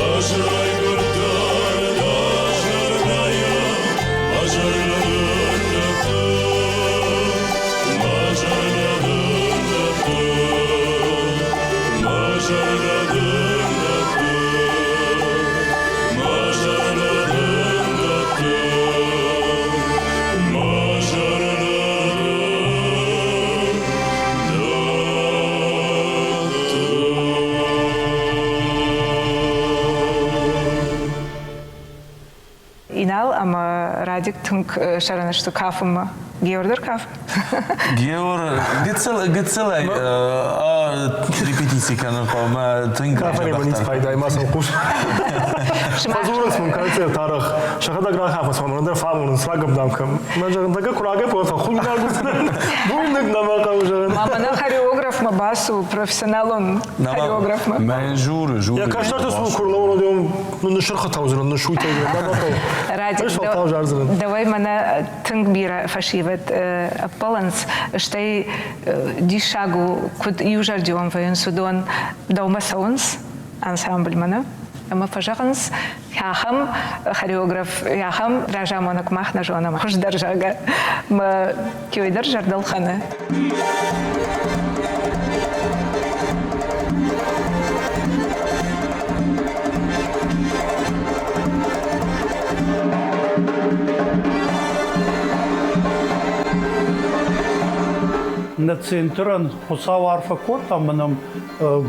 Ӕз райгуырдтӕн дӕ зӕрдӕйӕ, мӕ зӕрдӕ дын дӕтты, мӕ зӕрдӕ дын дӕтты, мӕ зӕрдӕ дын дӕтты, мӕ зӕрдӕ дын дӕтты. Мӕ зӕрдӕ дын дӕтты. Инал ӕмӕ Радик тынг сӕрӕн сты кафынмӕ. Геор дӕр кафы? Геор гыццыл гыццылӕй репетици кӕнын хъӕуы мӕ тынг Кафӕн ницы пайда ма сыл хъус. Фӕдзурынц мын концерт арӕх. Сӕхӕдӕг рахафынц мӕ мӕн дӕр фӕамонынц рагӕпдам кӕм. Мӕ зӕгъын, тӕккӕ куы рагӕп, уӕд фӕхудинаг уыдзынӕн. Бузныг нӕ мӕ хъӕуы зӕгъын. Мамӕ нӕ хореографмӕ бацу, профессионалон хореографмӕ. Мӕн журы, журы. Йӕ кӕстӕрты цур куы рлӕууон, уӕд ныссырхытӕ уыдзынӕн, ныссуйтӕ уыдзынӕн, нӕ мӕ хъӕуы. Радик, дӕуӕй мӕнӕ тынг бирӕ фӕсивӕд ӕппӕлынц, стӕй диссаг у, куыд иузӕрдион вӕййынц уыдон, дӕумӕ цӕуынц ансамбльмӕ, нӕ? Ӕмӕ фӕзӕгъынц, ахӕм хореограф, ахӕм разамонӕг мах нӕ зонӕм, хуыздӕр, зӕгъгӕ, мӕ кӕйдӕр зӕрдӕлхӕны. Нӕ центрӕн Хуыцау арфӕ кодта ӕмӕ нӕм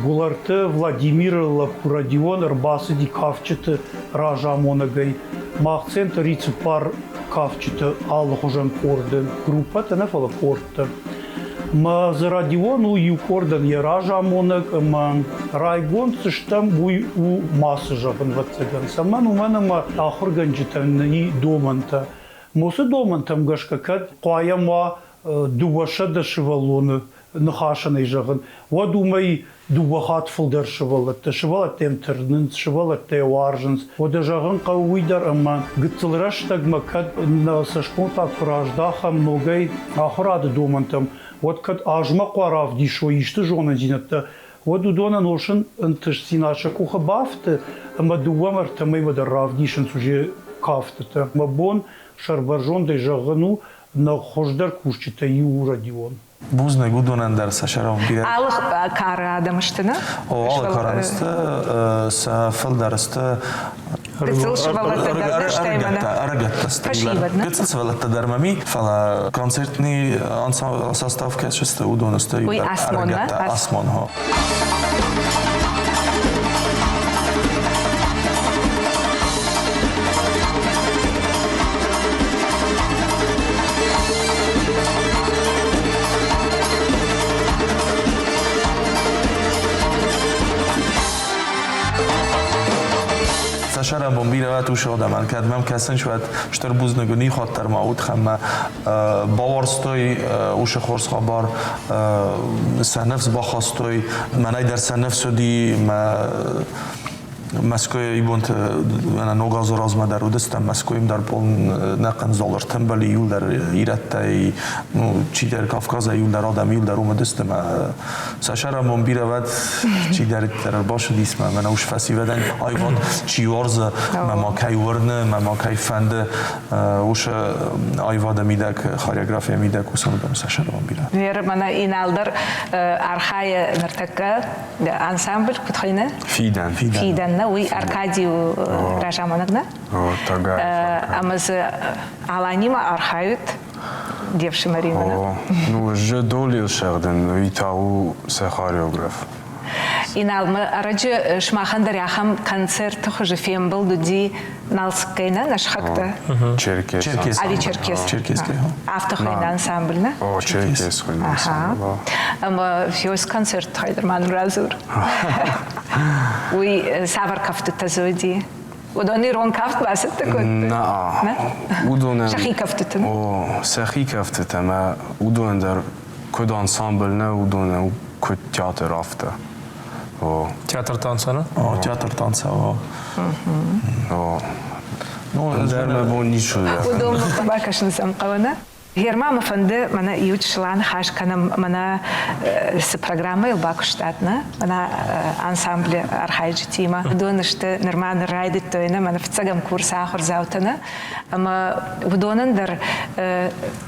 Гуылӕрты Владимиры лӕппу Родион ӕрбацыди кафджыты разамонӕгӕй. Мах центр и цыппар кафджыты алыхуызӕн къорды, группӕтӕ нӕ, фӕлӕ къордтӕ. Мӕ дзы Родион у иу къордӕн йӕ разамонӕг ӕмӕ райгонд цы стӕм, уый у мацы зӕгъын, ӕвӕццӕгӕн. Цӕмӕн? Уымӕн ӕмӕ ахуыргӕнджытӕн и домӕнтӕ. Уыцы домӕнтӕм гӕсгӕ кӕд хъуайӕм уа 200 сывӕллоны ныхасӕнӕй зӕгъын, уӕд уымӕй дыууӕ хатт фылдӕр сывӕллӕттӕ. Сывӕллӕттӕм тырнынц, сывӕллӕттӕ йӕ уарзынц. Уӕдӕ зӕгъын хъӕуы уый дӕр, ӕмӕ гыццыл рӕстӕгмӕ кӕд нӕ цӕсгом та куы раздахӕм ногӕй ахуырады домӕнтӕм, уӕд кӕд азмӕ хъуа равдисой исты зонындзинӕдтӕ, уӕд уыдонӕн осын ӕнтыстдзинад сӕ къухы бафты ӕмӕ дыууӕ ӕртӕ мӕймӕ дӕр равдисынц уже кафтытӕ. Мӕ бон сӕрбӕрзондӕй зӕгъын у, нӕ хуыздӕр кусджытӕй иу у Родион. Бузныг уыдонӕн дӕр сӕ сӕрыл бирӕ. Алы кары адӕм сты, нӕ? О, алы кары сты, сӕ фылдӕр сты Гыццыл сывӕллӕттӕ дӕр стӕй мӕнӕ. Ӕрыгӕттӕ сты. Фӕсивӕд, нӕ? Гыццыл сывӕллӕттӕ дӕр мӕм и, фӕлӕ концертный состав кӕцы сты, уыдон сты Уый Асмон, нӕ? Асмон, хо. Цӕсӕрӕнбон бирӕ уӕд адӕмӕн, кӕд мӕм кӕсынч, уӕд стыр бузныг уын ихуӕддӕр ма уыд, ӕмӕ бауарзтой уыцы хорз хабар, сӕ ныфс бахастой, мӕнӕй дӕр сӕ ныфс уыди, мӕ Мӕскуыйы ибонты ног азы размӕ дӕр уыдыстӕм, Мӕскуыйы дӕр пол нӕхъӕн зал ӕртӕмбӕли иуылдӕр ирӕттӕй, ну, чидӕр Кавказӕй иуылдӕр адӕм иуылдӕр уым уыдысты мӕ сӕ сӕрӕнбон бирӕ уӕд чидӕриддӕр ӕрбацыдис мӕ мӕнӕ ус фӕсивӕдӕн аивад чи уарзы, мӕ ма кӕй уырны, мӕ ма кӕй фӕнды, уыцы аивады мидӕг, хореографийы мидӕг уыцы уыдон сӕ сӕрӕнбон бирӕ. Вера, мӕнӕ Инал дӕр архайы ныртӕккӕ ансамбль куыд хуыйны? Фидӕн. Фидӕн, нӕ, уый Аркадий у разамонӕг, нӕ? Ӕмӕ дзы Аланимӕ архайут де фсымӕримӕ, нӕ? Ну, же долил сӕгъдын, уый та у сӕ хореограф. Инал, мӕ ӕрӕджы сымахӕн дӕр ахӕм концерты хуызы фембӕлд уыди Налцыккӕй, нӕ, нӕ сыхӕгтӕ? Черкес. Черкес. Ӕви Черкес? Черкесская. Афтӕ хуыйны ансамбль, нӕ? О, Черкес хуыйны ансамбль. Ӕмӕ фиос концерт тыххӕй дӕр ма нын радзур. Уый цавӕр кӕфтытӕ дзы уыди? Уыдон ирон кафт бацӕттӕ кодтой? Нӕ. Уыдонӕн... Сӕхи кӕфтыты? О, сӕхи кӕфтытӕ ӕмӕ уыдонӕн дӕр куыд ансамбль нӕ, уыдонӕн куыд театр, афтӕ. О. Театр танца, нӕ? О, театр танца, о. О. Ну, ӕндӕр мӕ бон ницы у. Уыдонмӕ бакӕсын сӕм хъӕуы, нӕ? Герма мӕ фӕнды мӕнӕ иу чысыл аныхас кӕнӕм, мӕнӕ цы программӕйыл бакуыстат, нӕ? Мӕнӕ ансамблы архайджытимӕ. Уыдон сты нырма ныр райдыдтой, нӕ? Мӕнӕ фыццӕгӕм курсы ахуырдзаутӕ, нӕ? Ӕмӕ уыдонӕн дӕр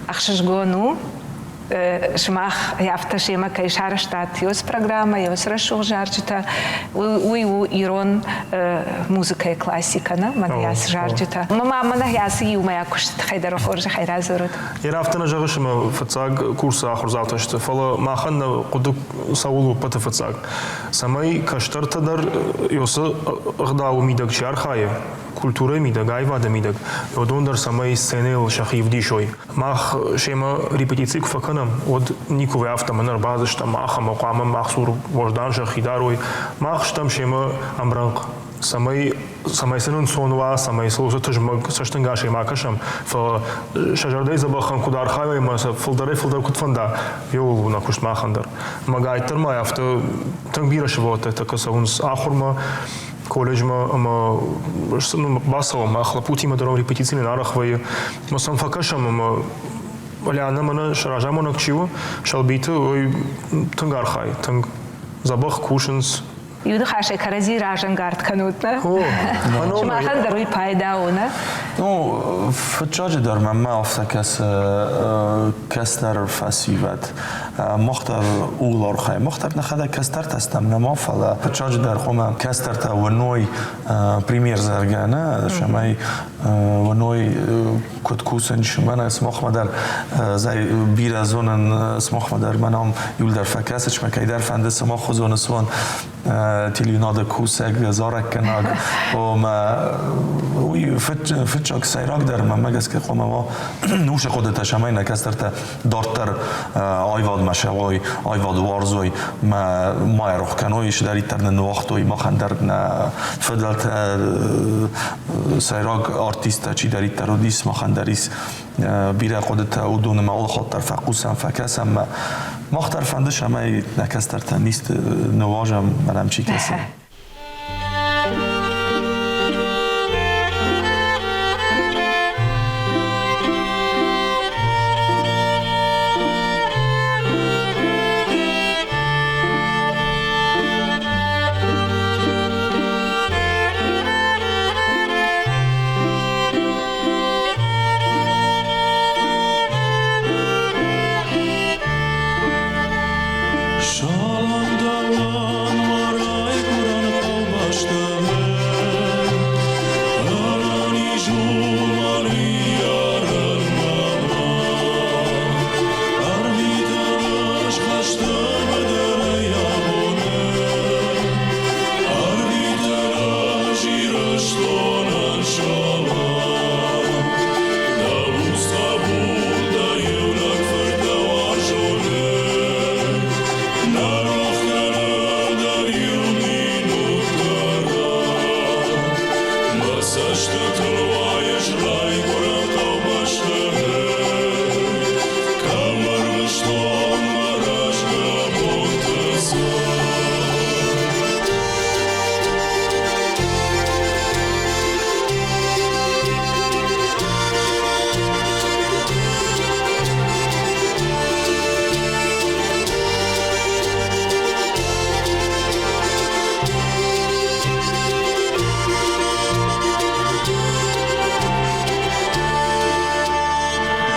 ӕхсызгон у, сымах афтӕ семӕ кӕй сарӕзтат ёс программӕ, ёс рӕсугъд зарджытӕ, уый у ирон музыкӕйы классикӕ, нӕ? Мӕнӕ ацы зарджытӕ. Мӕ мӕнӕ ацы иумӕйаг куысты тыххӕй дӕр хорзӕхӕй радзурут. Йе афтӕ нӕ зӕгъыс, ӕмӕ фыццаг курсы ахуырдзаутӕ сты, фӕлӕ махӕн нӕ хъуыды цӕуыл у ӕппӕты фыццаг, цӕмӕй кӕстӕртӕ дӕр ёсы ӕгъдауы мидӕг чи архайы, культурӕйы мидӕг, аивады мидӕг, уыдон дӕр цӕмӕй сценӕйыл сӕхи вдисой. Мах семӕ репетици куы фӕкӕнӕм, уӕд никуы афтӕ мӕн ӕрбадзыстӕм мах ӕмӕ хъуамӕ мах цур уӕздан сӕхи дарой. Мах стӕм семӕ ӕмрӕнхъ, цӕмӕй цӕмӕй сын ӕнцон уа, цӕмӕй сыл уыцы тызмӕг цӕстӕнгасӕй ма кӕсӕм, фӕлӕ сӕ зӕрдӕйы дзӕбӕхӕн куыд архайой ӕмӕ сӕ фылдӕрӕй-фылдӕр куыд фӕнда, иуыл у нӕ куыст махӕн дӕр. Ӕмӕ гайддӕр ма афтӕ тынг бирӕ сывӕллӕттӕ тӕккӕ цӕуынц ахуырмӕ, колледжмӕ ӕмӕ бацӕуӕм, мах лӕппутимӕ дӕр репетици нын арӕх вӕййы. Ӕмӕ сӕм фӕкӕсӕм ӕмӕ Лианӕ мӕнӕ сӕ разамонӕг чи у, Сӕлбиты, уый тынг архайы, тынг дзӕбӕх кусынц. Иу ныхасӕй кӕрӕдзи разӕнгард кӕнут, нӕ? Сымахӕн дӕр уый пайда у, нӕ? Ну, фыццаджыдӕр мӕнмӕ афтӕ кӕсы кӕстӕр фӕсивӕд. Мах дӕр ууыл архайӕм. Мах дӕр нӕхӕдӕг кӕстӕртӕ стӕм нӕма, фӕлӕ фыццаджыдӕр хъуамӕ кӕстӕртӕ уыной премьер заргӕ, нӕ, цӕмӕй уыной куыд кусынч. Мӕнӕ сымахмӕ дӕр бирӕ зонын, сымахмӕ дӕр мӕнӕм иуылдӕр фӕкӕсыс, мӕ кӕйдӕр фӕнды сымах хуызоны суон телеуынады кусӕг, зарӕггӕнӕг. Омӕ уый фыццаг сӕйрагдӕр мӕнмӕ гӕсгӕ хъуамӕ уа уыцы хъуыдытӕ, цӕмӕй нӕ кӕстӕртӕ дарддӕр аивадмӕ сӕуой, аивад уарзой, ма ма ӕрох кӕной, цыдӕриддӕр нын ныуагътой махӕн дӕр нӕ фыдӕлтӕ сӕйраг артисттӕ чидӕриддӕр уыдис, махӕн дӕр ис бирӕ хъуыдытӕ, уыдоны ма алы хатт дӕр фӕхъусӕм, фӕкӕсӕм. Мах дӕр фӕнды, цӕмӕй нӕ кӕстӕртӕн исты ныуазӕм, мӕнӕм чи кӕсы. Салам дӕуӕн, мӕ райгуырӕн хъӕубӕстӕ, Ӕнӕниз у мӕ ныййарӕг мад. Ӕрвитын ӕз хӕсты быдырӕй абонӕн, Ӕрвитын ӕз Ирыстонӕн салам. Дӕ буц хъӕбул, дӕ иунӕг фырт дӕ уарзонӕй, Нӕ рох кӕны дӕр иу минут дӕр. Мӕ цӕстытыл уайыс райгуырӕн хъӕубӕсты, Кӕм ӕрвыстон мӕ рӕзгӕ бонты цард.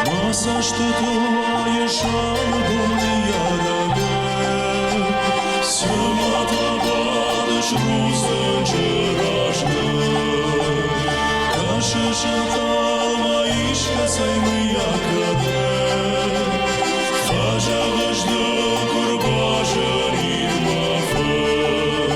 Мӕ цӕстытыл уайы сабыр ныййарӕгӕн, Цыма та бадыс рудзынджы раз ныр. Кӕсыс ӕнхъӕлмӕ искӕцӕй мыййаг кӕдӕм, Фӕзӕгъыс ды, куы рбазарид мӕ фыд.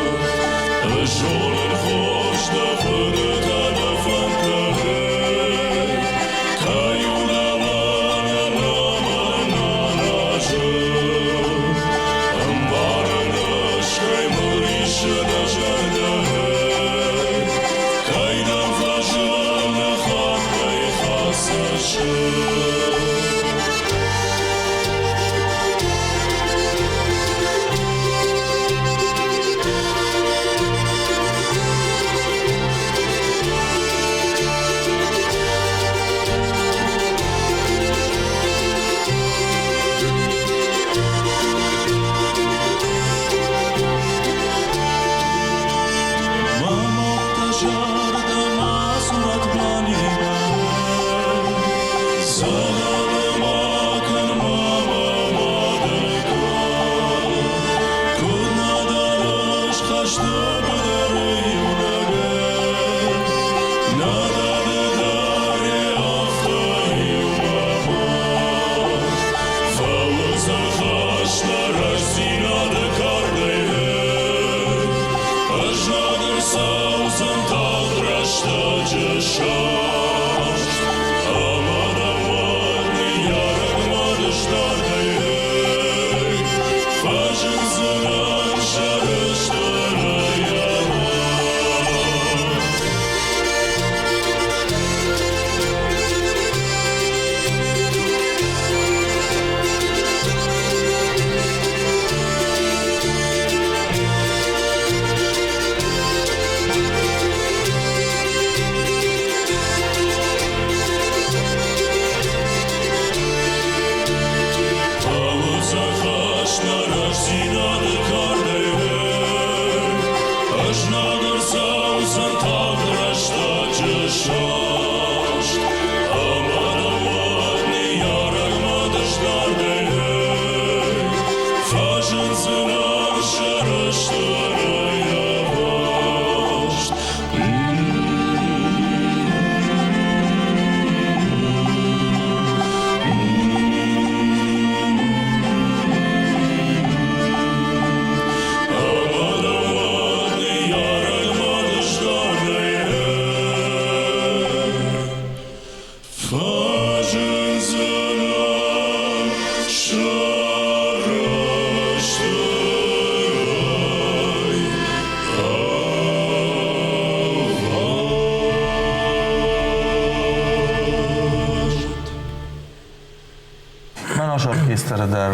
Мӕн ас оркестры дӕр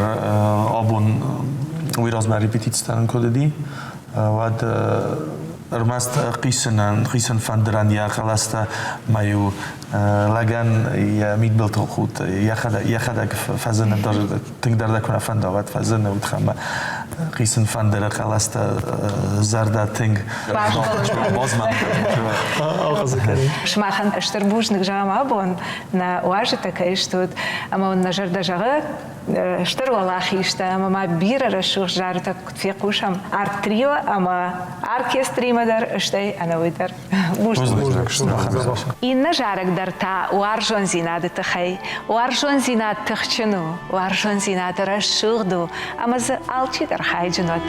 абон уый размӕ репетицитӕн куыд уыди, уӕд ӕрмӕст хъисынӕн, хъисын фӕндырӕн йӕ хъӕлӕстӕ ма-иу лӕгӕн йӕ мидбылты худт йӕхӕдӕг фӕзыны тынгдӕр дӕ куы нӕ фӕнда, уӕд фӕзыны уыдхӕмӕ хъисын фӕндыры хъӕлӕстӕ зӕрдӕ тынг Сымахӕн стыр бузныг зӕгъӕм абон, нӕ уазджытӕ кӕй стут, ӕмӕ уын нӕ зӕрдӕ зӕгъы стыр уӕлахизтӕ ӕмӕ ма бирӕ рӕсугъд зарджытӕ куыд фехъусӕм арт-трио ӕмӕ оркестримӕ дӕр, стӕй ӕнӕуый дӕр. Бузныг. Иннӕ зарӕг дӕр та уарзондзинады тыххӕй. Уарзондзинад тыхджын у, уарзондзинад рӕсугъд у, ӕмӕ дзы алчидӕр хайджын уӕд.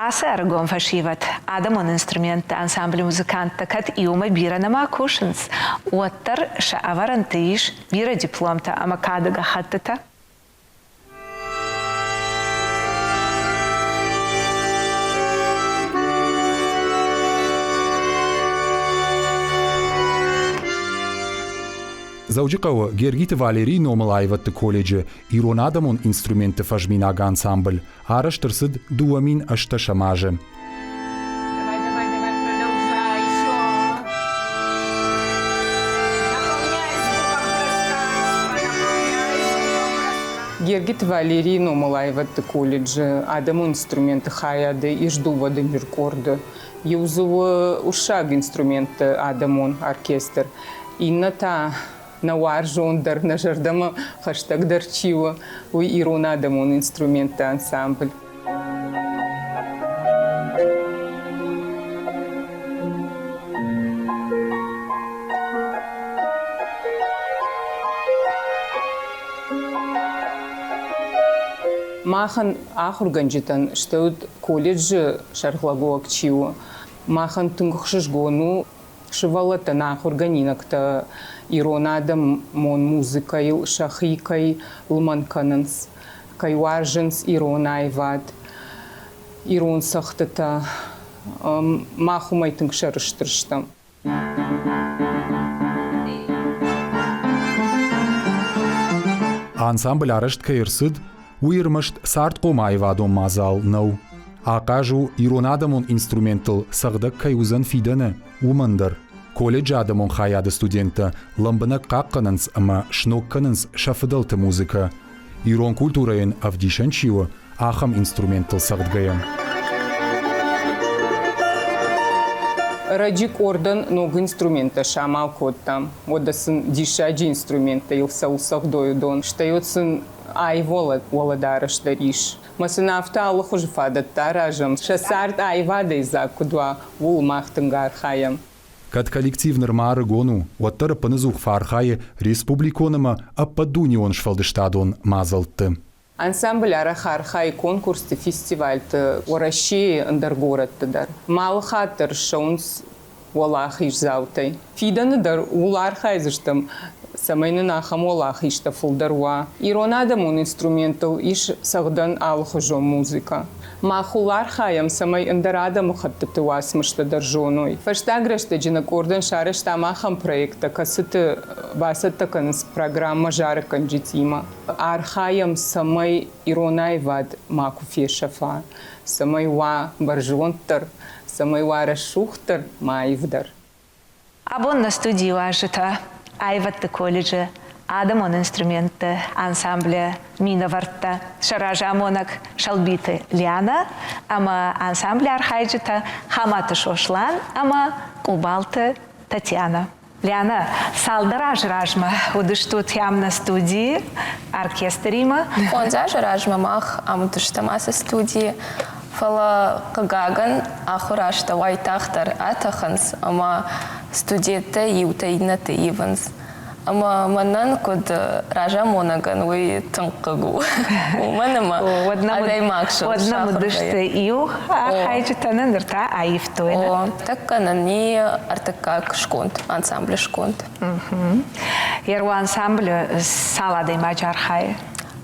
Ацы ӕрыгон фӕсивӕд адӕмон инструментты ансамблы музыканттӕ кӕд иумӕ бирӕ нӕма кусынц, уӕддӕр сӕ ӕвӕрӕнты ис бирӕ дипломтӕ ӕмӕ кады гӕххӕттытӕ. Дзӕуджыхъӕуы Гергиты Валерийы номыл аивӕдты колледжы ирон адӕмон инструментты фӕзминаг ансамбль арӕзт ӕрцыд 2018 азы. Гергиты Валерийы номыл аивӕдты колледжы адӕмон инструментты хайады ис дыууӕ дынджыр къорды. Иу дзы у уырыссаг инструментты адӕмон оркестр, иннӕ та нӕ уарзондӕр, нӕ зӕрдӕмӕ хӕстӕгдӕр чи у, уый ирон адӕмон инструментты ансамбль. Махӕн, ахуыргӕнджытӕн, стӕй уыд колледжы сӕргълӕууӕг чи у, махӕн тынг ӕхсызгон у, сывӕллӕттӕн ахуыргӕнинӕгтӕ ирон адӕмон музыкӕйыл сӕхи кӕй лымӕн кӕнынц, кӕй уарзынц ирон аивад, ирон цӕгъдтытӕ. Мах уымӕй тынг сӕрыстыр стӕм. Ансамбль арӕзт кӕй ӕрцыд, уый ӕрмӕст цардхъом аивадон мадзал нӕу. Ахъаз у ирон адӕмон инструменттыл цӕгъдӕг кӕй уыдзӕн фидӕны, уымӕн дӕр. Колледжы адӕмон хайады студенттӕ лӕмбынӕг хъахъхъӕнынц ӕмӕ сног кӕнынц сӕ фыдӕлты музыкӕ. Ирон культурӕйӕн ӕвдисӕн чи у, ахӕм инструменттыл цӕгъдгӕйӕ. Ӕрӕджы къордӕн ног инструменттӕ самал кодтам. Уӕдӕ сын диссаджы инструменттӕ йыл цӕуыл цӕгъдой уыдон, стӕй уӕд сын аив уӕлӕдарӕс дӕр ис. Мӕ сын афтӕ алыхуызы фадӕттӕ аразӕм, сӕ цард аивадӕй дзаг куыд уа, ууыл мах тынг архайӕм. Кӕд коллектив нырма ӕрыгон у, уӕддӕр ӕппыныдзух фӕархайы республикон ӕмӕ ӕппӕтдунеон сфӕлдыстадон мадзӕлтты. Ансамбль арӕх архайы конкурсты, фестивальты, Уӕрӕсейы ӕндӕр горӕтты дӕр. Алы хатт дӕр ссӕуынц уӕлахиздзаутӕй. Фидӕны дӕр ууыл архайдзыстӕм, цӕмӕй нын ахӕм уӕлахизтӕ фылдӕр уа. Ирон адӕмон инструменттыл ис цӕгъдӕн алыхуызон музыкӕ. Мах ууыл архайӕм, цӕмӕй ӕндӕр адӕмыхӕттыты уацмыстӕ дӕр зоной. Фӕстаг рӕстӕджы нӕ къордӕн сарӕзтам ахӕм проекттӕ, кӕцыты бацӕттӕ кӕнынц программӕ зарӕггӕнджытимӕ. Архайӕм, цӕмӕй ирон аивад макуы фесӕфа, цӕмӕй уа бӕрзонддӕр, цӕмӕй уа рӕсугъддӕр ма аивдӕр. Абон нӕ студийы уазджытӕ аивӕдты колледжы адӕмон инструментты ансамблы минӕвӕрттӕ, сӕ разамонӕг Сӕлбиты Лианӕ ӕмӕ ансамблы архайджытӕ Хаматы Сослан ӕмӕ Къубалты Татьянӕ. Лианӕ, цалдӕр азы размӕ уыдыстут ам нӕ студийы оркестримӕ. Фондз азы размӕ мах ам уыдыстӕм ацы студийы, фӕлӕ, хъыгагӕн, ахуыр азтӕ уайтагъддӕр атӕхынц ӕмӕ студенттӕ иутӕ иннӕты ивынц. Ӕмӕ мӕнӕн куыд разамонӕгӕн уый тынг хъыг у. Уымӕн ӕмӕ адӕймаг Уӕд нӕм уыдысты иу архайджытӕ, ныр та аивтой. О, тӕккӕ нын и ӕртыккаг сконд, ансамблы сконд. Еру ансамблы цал адӕймаджы архайы?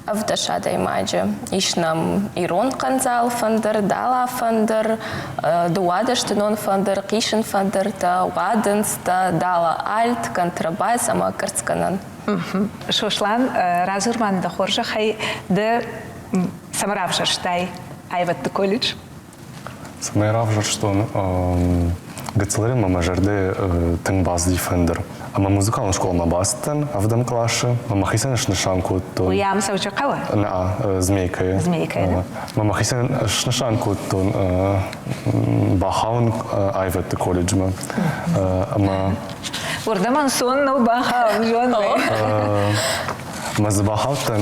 17 адӕймаджы. Ис нӕм ирон хъандзал фӕндыр, дала фӕндыр, дыууадӕстынон фӕндыр, хъисын фӕндыртӕ, уадындзтӕ, дала альт, контрабас ӕмӕ кӕрцгӕнӕн. Сослан, радзур ма дӕ хорзӕхӕй, ды цӕмӕ равзӕрстай аивӕдты колледж? Цӕмӕй равзӕрстон гыццылӕй мӕ мӕ зӕрдӕ тынг бацыди фӕндыр. Ӕмӕ музыкалон скъоламӕ бацыдтӕн ӕвдӕм къласы, ӕмӕ мӕхицӕн снысан кодтон. Уый ам Дзӕуджыхъӕуы? Нӕ, Змейкӕйы. Змейкӕйы, да? Ӕмӕ мӕхицӕн снысан кодтон бахауын аивӕдты колледжмӕ. Ӕмӕ Уырдӕм ӕнцон нӕу бахауын, зондӕй. Мӕ дзы бахаудтӕн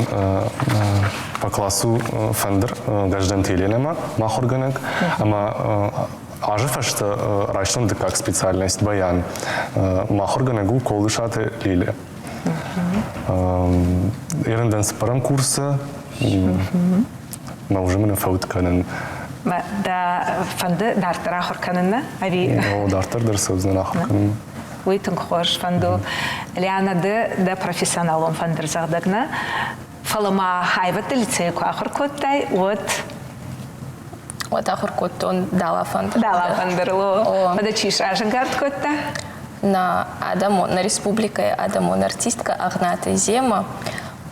по классу фӕндыр Гӕздӕнты Еленӕмӕ, мӕ ахуыргӕнӕг, ӕмӕ азы фӕстӕ райстон дыккаг специальность баян. Мӕ ахуыргӕнӕг у Колдысаты Лилия. Ерын дӕн цыппӕрӕм курсы, мӕ уже мын фӕуд кӕнын. Дӕ фӕнды дарддӕр ахуыр кӕнын нӕ? Ӕви? О, дарддӕр дӕр цӕудзынӕн ахуыр кӕнынмӕ. Уый тынг хорз фӕнд у. Лиана, ды дӕ профессионалон фӕндырдзӕгъдӕг нӕ, фӕлӕ ма аивӕдты лицейы куы ахуыр кодтай, уӕд Уӕд ахуыр кодтон далафӕндыр. Далафӕндырыл, о. Уӕдӕ чи сразӕнгард кодта? Нӕ адӕмон, нӕ республикӕйы адӕмон артисткӕ Агънаты Зема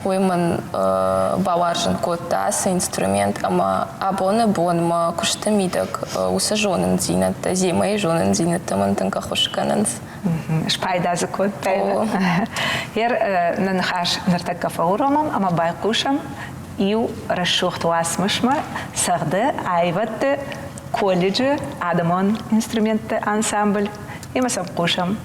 уый мын бауарзын кодта ацы инструмент ӕмӕ абоны бон мӕ куысты мидӕг уыцы зонындзинӕдтӕ, Земӕйы зонындзинӕдтӕ мын тынг ӕххуыс кӕнынц. Спайда дзы кодтай. Ер нӕ ныхас ныртӕккӕ фӕуромӕм ӕмӕ байхъусӕм иу рӕсугъд уацмысмӕ цӕгъды аивӕдты колледжы адӕмон инструментты ансамбль ӕмӕ сӕм хъусӕм.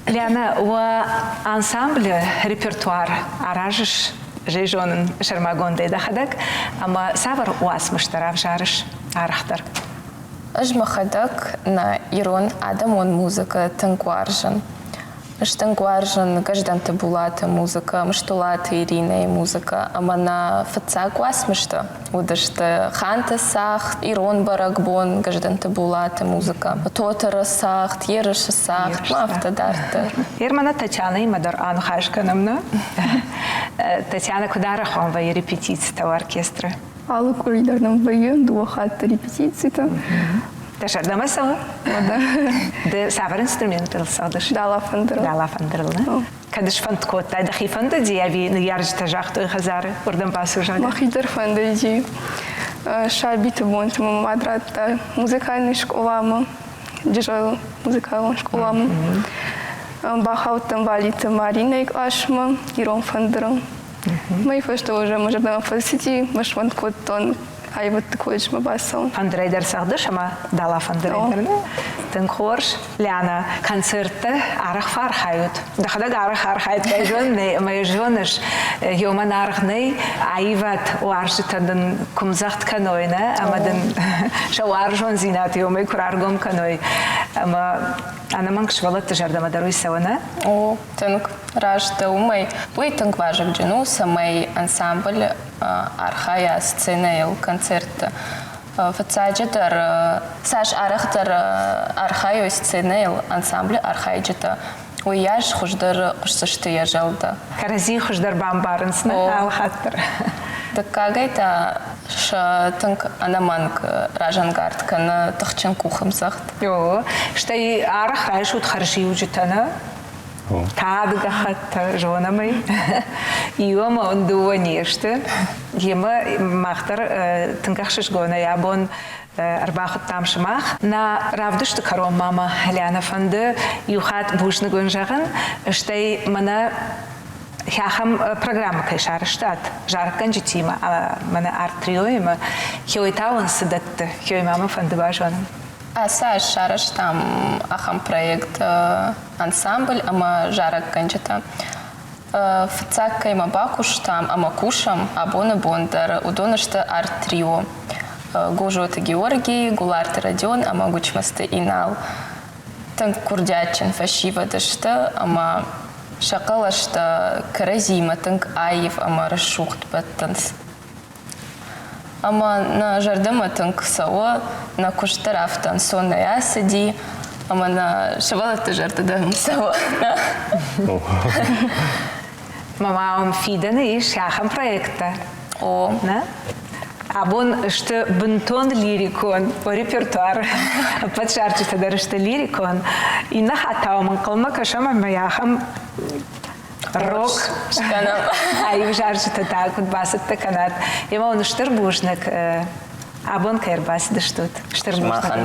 Лиана, уӕ ансамблы репертуар аразыс зӕй зонын сӕрмагондӕй дӕхӕдӕг ӕмӕ цавӕр уацмыстӕ равзарыс арӕхдӕр? Ӕз мӕхӕдӕг нӕ ирон адӕмон музыкӕ тынг уарзын. Ӕз тынг уарзын Гӕздӕнты Булаты музыкӕ, Мыстулаты Иринӕйы музыкӕ ӕмӕ нӕ фыццаг уацмыстӕ уыдысты Ханты цагъд, Ирон бӕрӕгбон, Гӕздӕнты Булаты музыкӕ, Тотыры цагъд, Ерысы цагъд, ма афтӕ дарддӕр. Ермана Татьянаимӕ дӕр аныхас кӕнӕм, нӕ? Татьяна куыд арӕх уӕм вӕййы репетицитӕ оркестры? Алы къуыри дӕр нӕм вӕййы дыууӕ хатты репетицитӕ. Дӕ зӕрдӕмӕ цӕуы? Ды цавӕр инструментыл цӕгъдыс? Дала фӕндырыл. Дала фӕндырыл, нӕ? Кӕд сфӕнд кодтай, дӕхи фӕндыди ӕви ныййарджытӕ загътой хӕдзары, уырдӕм бацу, зӕгъгӕ? Мӕхи дӕр фӕндыди. Сабиты бонты мӕ мад радта музыкальный скъоламӕ, Джызӕлы музыкалон скъоламӕ. Бахаудтӕн Валиты Маринӕйы къласмӕ ирон фӕндырыл. Мӕй фӕстӕ уже мӕ зӕрдӕмӕ фӕцыди, мӕ сфӕнд кодтон аивӕдты колледжмӕ бацӕуын. Фӕндырӕй дӕр цӕгъдыс ӕмӕ дала фӕндырӕй дӕр, нӕ? Тынг хорз. Лиана, концерттӕ арӕх фӕархайут? Дӕхӕдӕг арӕх архайд кӕй зонын ӕмӕ йӕ зоныс, ёмӕн аргъ нӕй, аивад уарзджытӕ дын куы мдзӕгъд кӕной, нӕ, ӕмӕ дын сӕ уарзондзинад ёмӕй куы раргом кӕной. Ӕмӕ ӕнӕмӕнг сывӕллӕтты зӕрдӕмӕ дӕр уый цӕуы, нӕ? О, тынг раст дӕ уымӕй. Уый тынг вазыгджын у, цӕмӕй ансамбль архайа сценӕйыл, концертты. Фыццаджыдӕр, цас арӕхдӕр архайой сценӕйыл ансамблы архайджытӕ, уыйас хуыздӕр хъуысдзысты йӕ зӕлдӕ. Кӕрӕдзийы хуыздӕр бамбарынц нӕ алы хатт дӕр. Дыккагӕй та сӕ тынг ӕнӕмӕнг разӕнгард кӕны тыхджын къухӕмдзӕгъд. О, стӕй арӕх райсут хӕрзиуджытӕ, нӕ? Тагъд гӕххӕттӕ зонӕм ӕй. Иу ӕмӕ дыууӕ не сты. Йемӕ мах дӕр тынг ӕхсызгонӕй абон ӕрбахуыдтам сымах. Нӕ равдысты кӕронмӕ мӕ Лянӕ фӕнды иу хатт бузныг уын зӕгъын, стӕй мӕнӕ ахӕм программӕ кӕй сарӕзтат зарӕггӕнджытимӕ мӕнӕ арт-триоимӕ, хиой та уын цы дӕтты, хиой ма мӕ фӕнды базонын. Ацы аз сарӕзтам ахӕм проект ансамбль ӕмӕ зарӕггӕнджытӕ. Фыццаг кӕимӕ бакуыстам ӕмӕ кусӕм абоны бон дӕр, уыдон сты арт-трио. Гозоты Георгий, Гуларты Родион ӕмӕ Гуычмӕзты Инал. Тынг курдиатджын фӕсивӕд сты ӕмӕ сӕ хъӕлӕстӕ кӕрӕдзиимӕ тынг аив ӕмӕ рӕсугъд бӕттынц. Ӕмӕ нӕ зӕрдӕмӕ тынг цӕуы, нӕ куыст дӕр афтӕ ӕнцонӕй ацыди, ӕмӕ нӕ сывӕллӕтты зӕрдӕ дӕр цӕуы. Мама, уым фидӕны ис ахӕм проекттӕ? О. Нӕ? Абон сты бынтон лирикон репертуар. Ӕппӕт зарджытӕ дӕр сты лирикон. Иннӕ хатт та уӕм ӕнхъӕлмӕ кӕсӕм ӕмӕ ахӕм рок скӕнӕм. Аив зарджытӕ та куыд бацӕттӕ кӕнат. Емӕ уын стыр бузныг, абон кӕй ӕрбацыдыстут. Стыр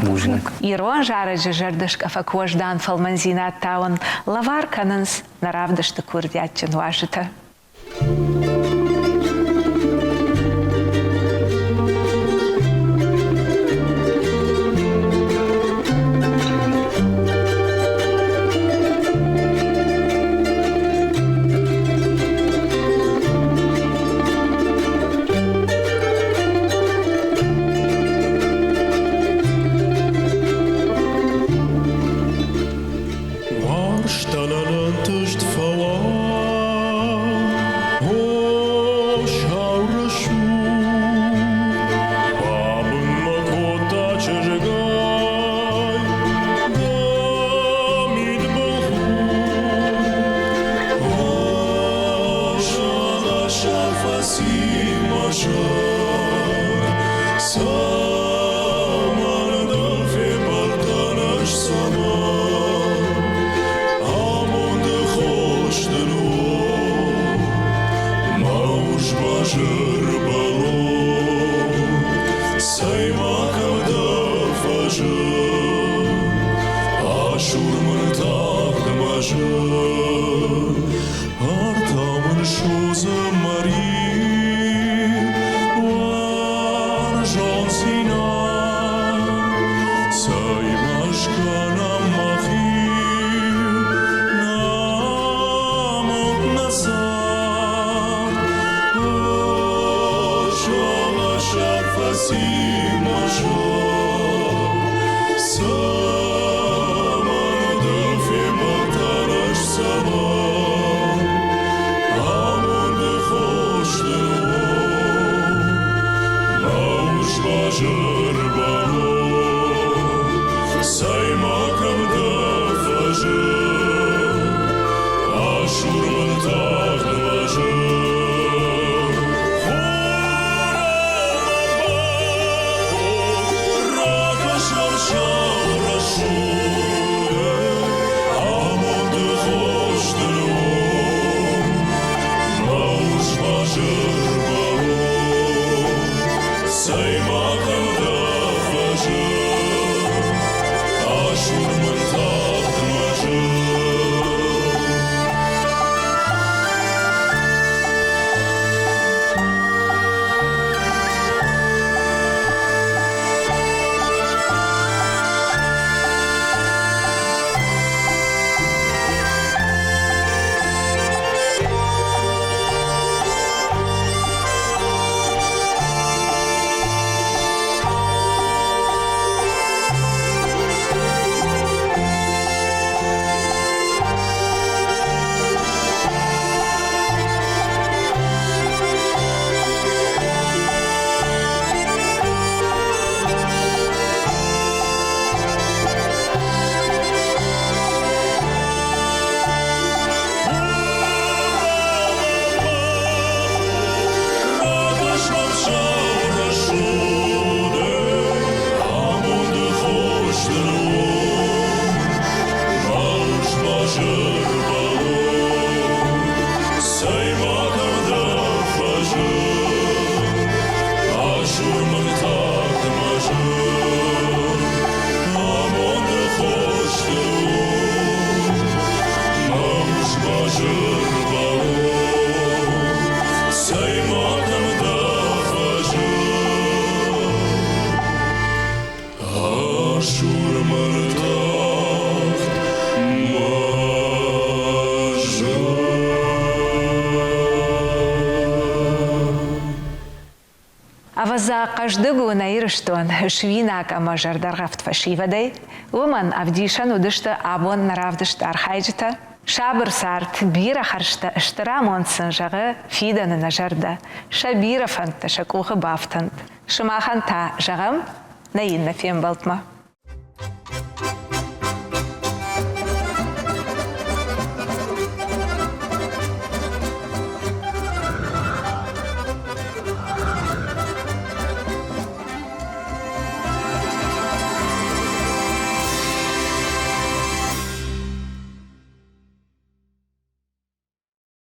бузныг. Ирон зарӕджы зӕрдӕскъӕфӕг уӕздан фӕлмӕндзинад та уын лӕвар кӕнынц нӕ равдысты курдиатджын уазджытӕ. Уарзтӕн ӕнӕнтыст фӕуа. Хурмӕ ртахт мӕ Ӕвӕдза, хъӕздыг у нӕ Ирыстон суинаг ӕмӕ зӕрдӕргъӕвд фӕсивӕдӕй. Уымӕн ӕвдисӕн уыдысты абон нӕ равдысты архайджытӕ. Сабыр цард, бирӕ хӕрзтӕ, стыр амонд сын зӕгъы фидӕны нӕ зӕрдӕ. Сӕ бирӕ фӕндтӕ сӕ къухы бафтӕнт. Сымахӕн та зӕгъӕм нӕ иннӕ фембӕлдмӕ.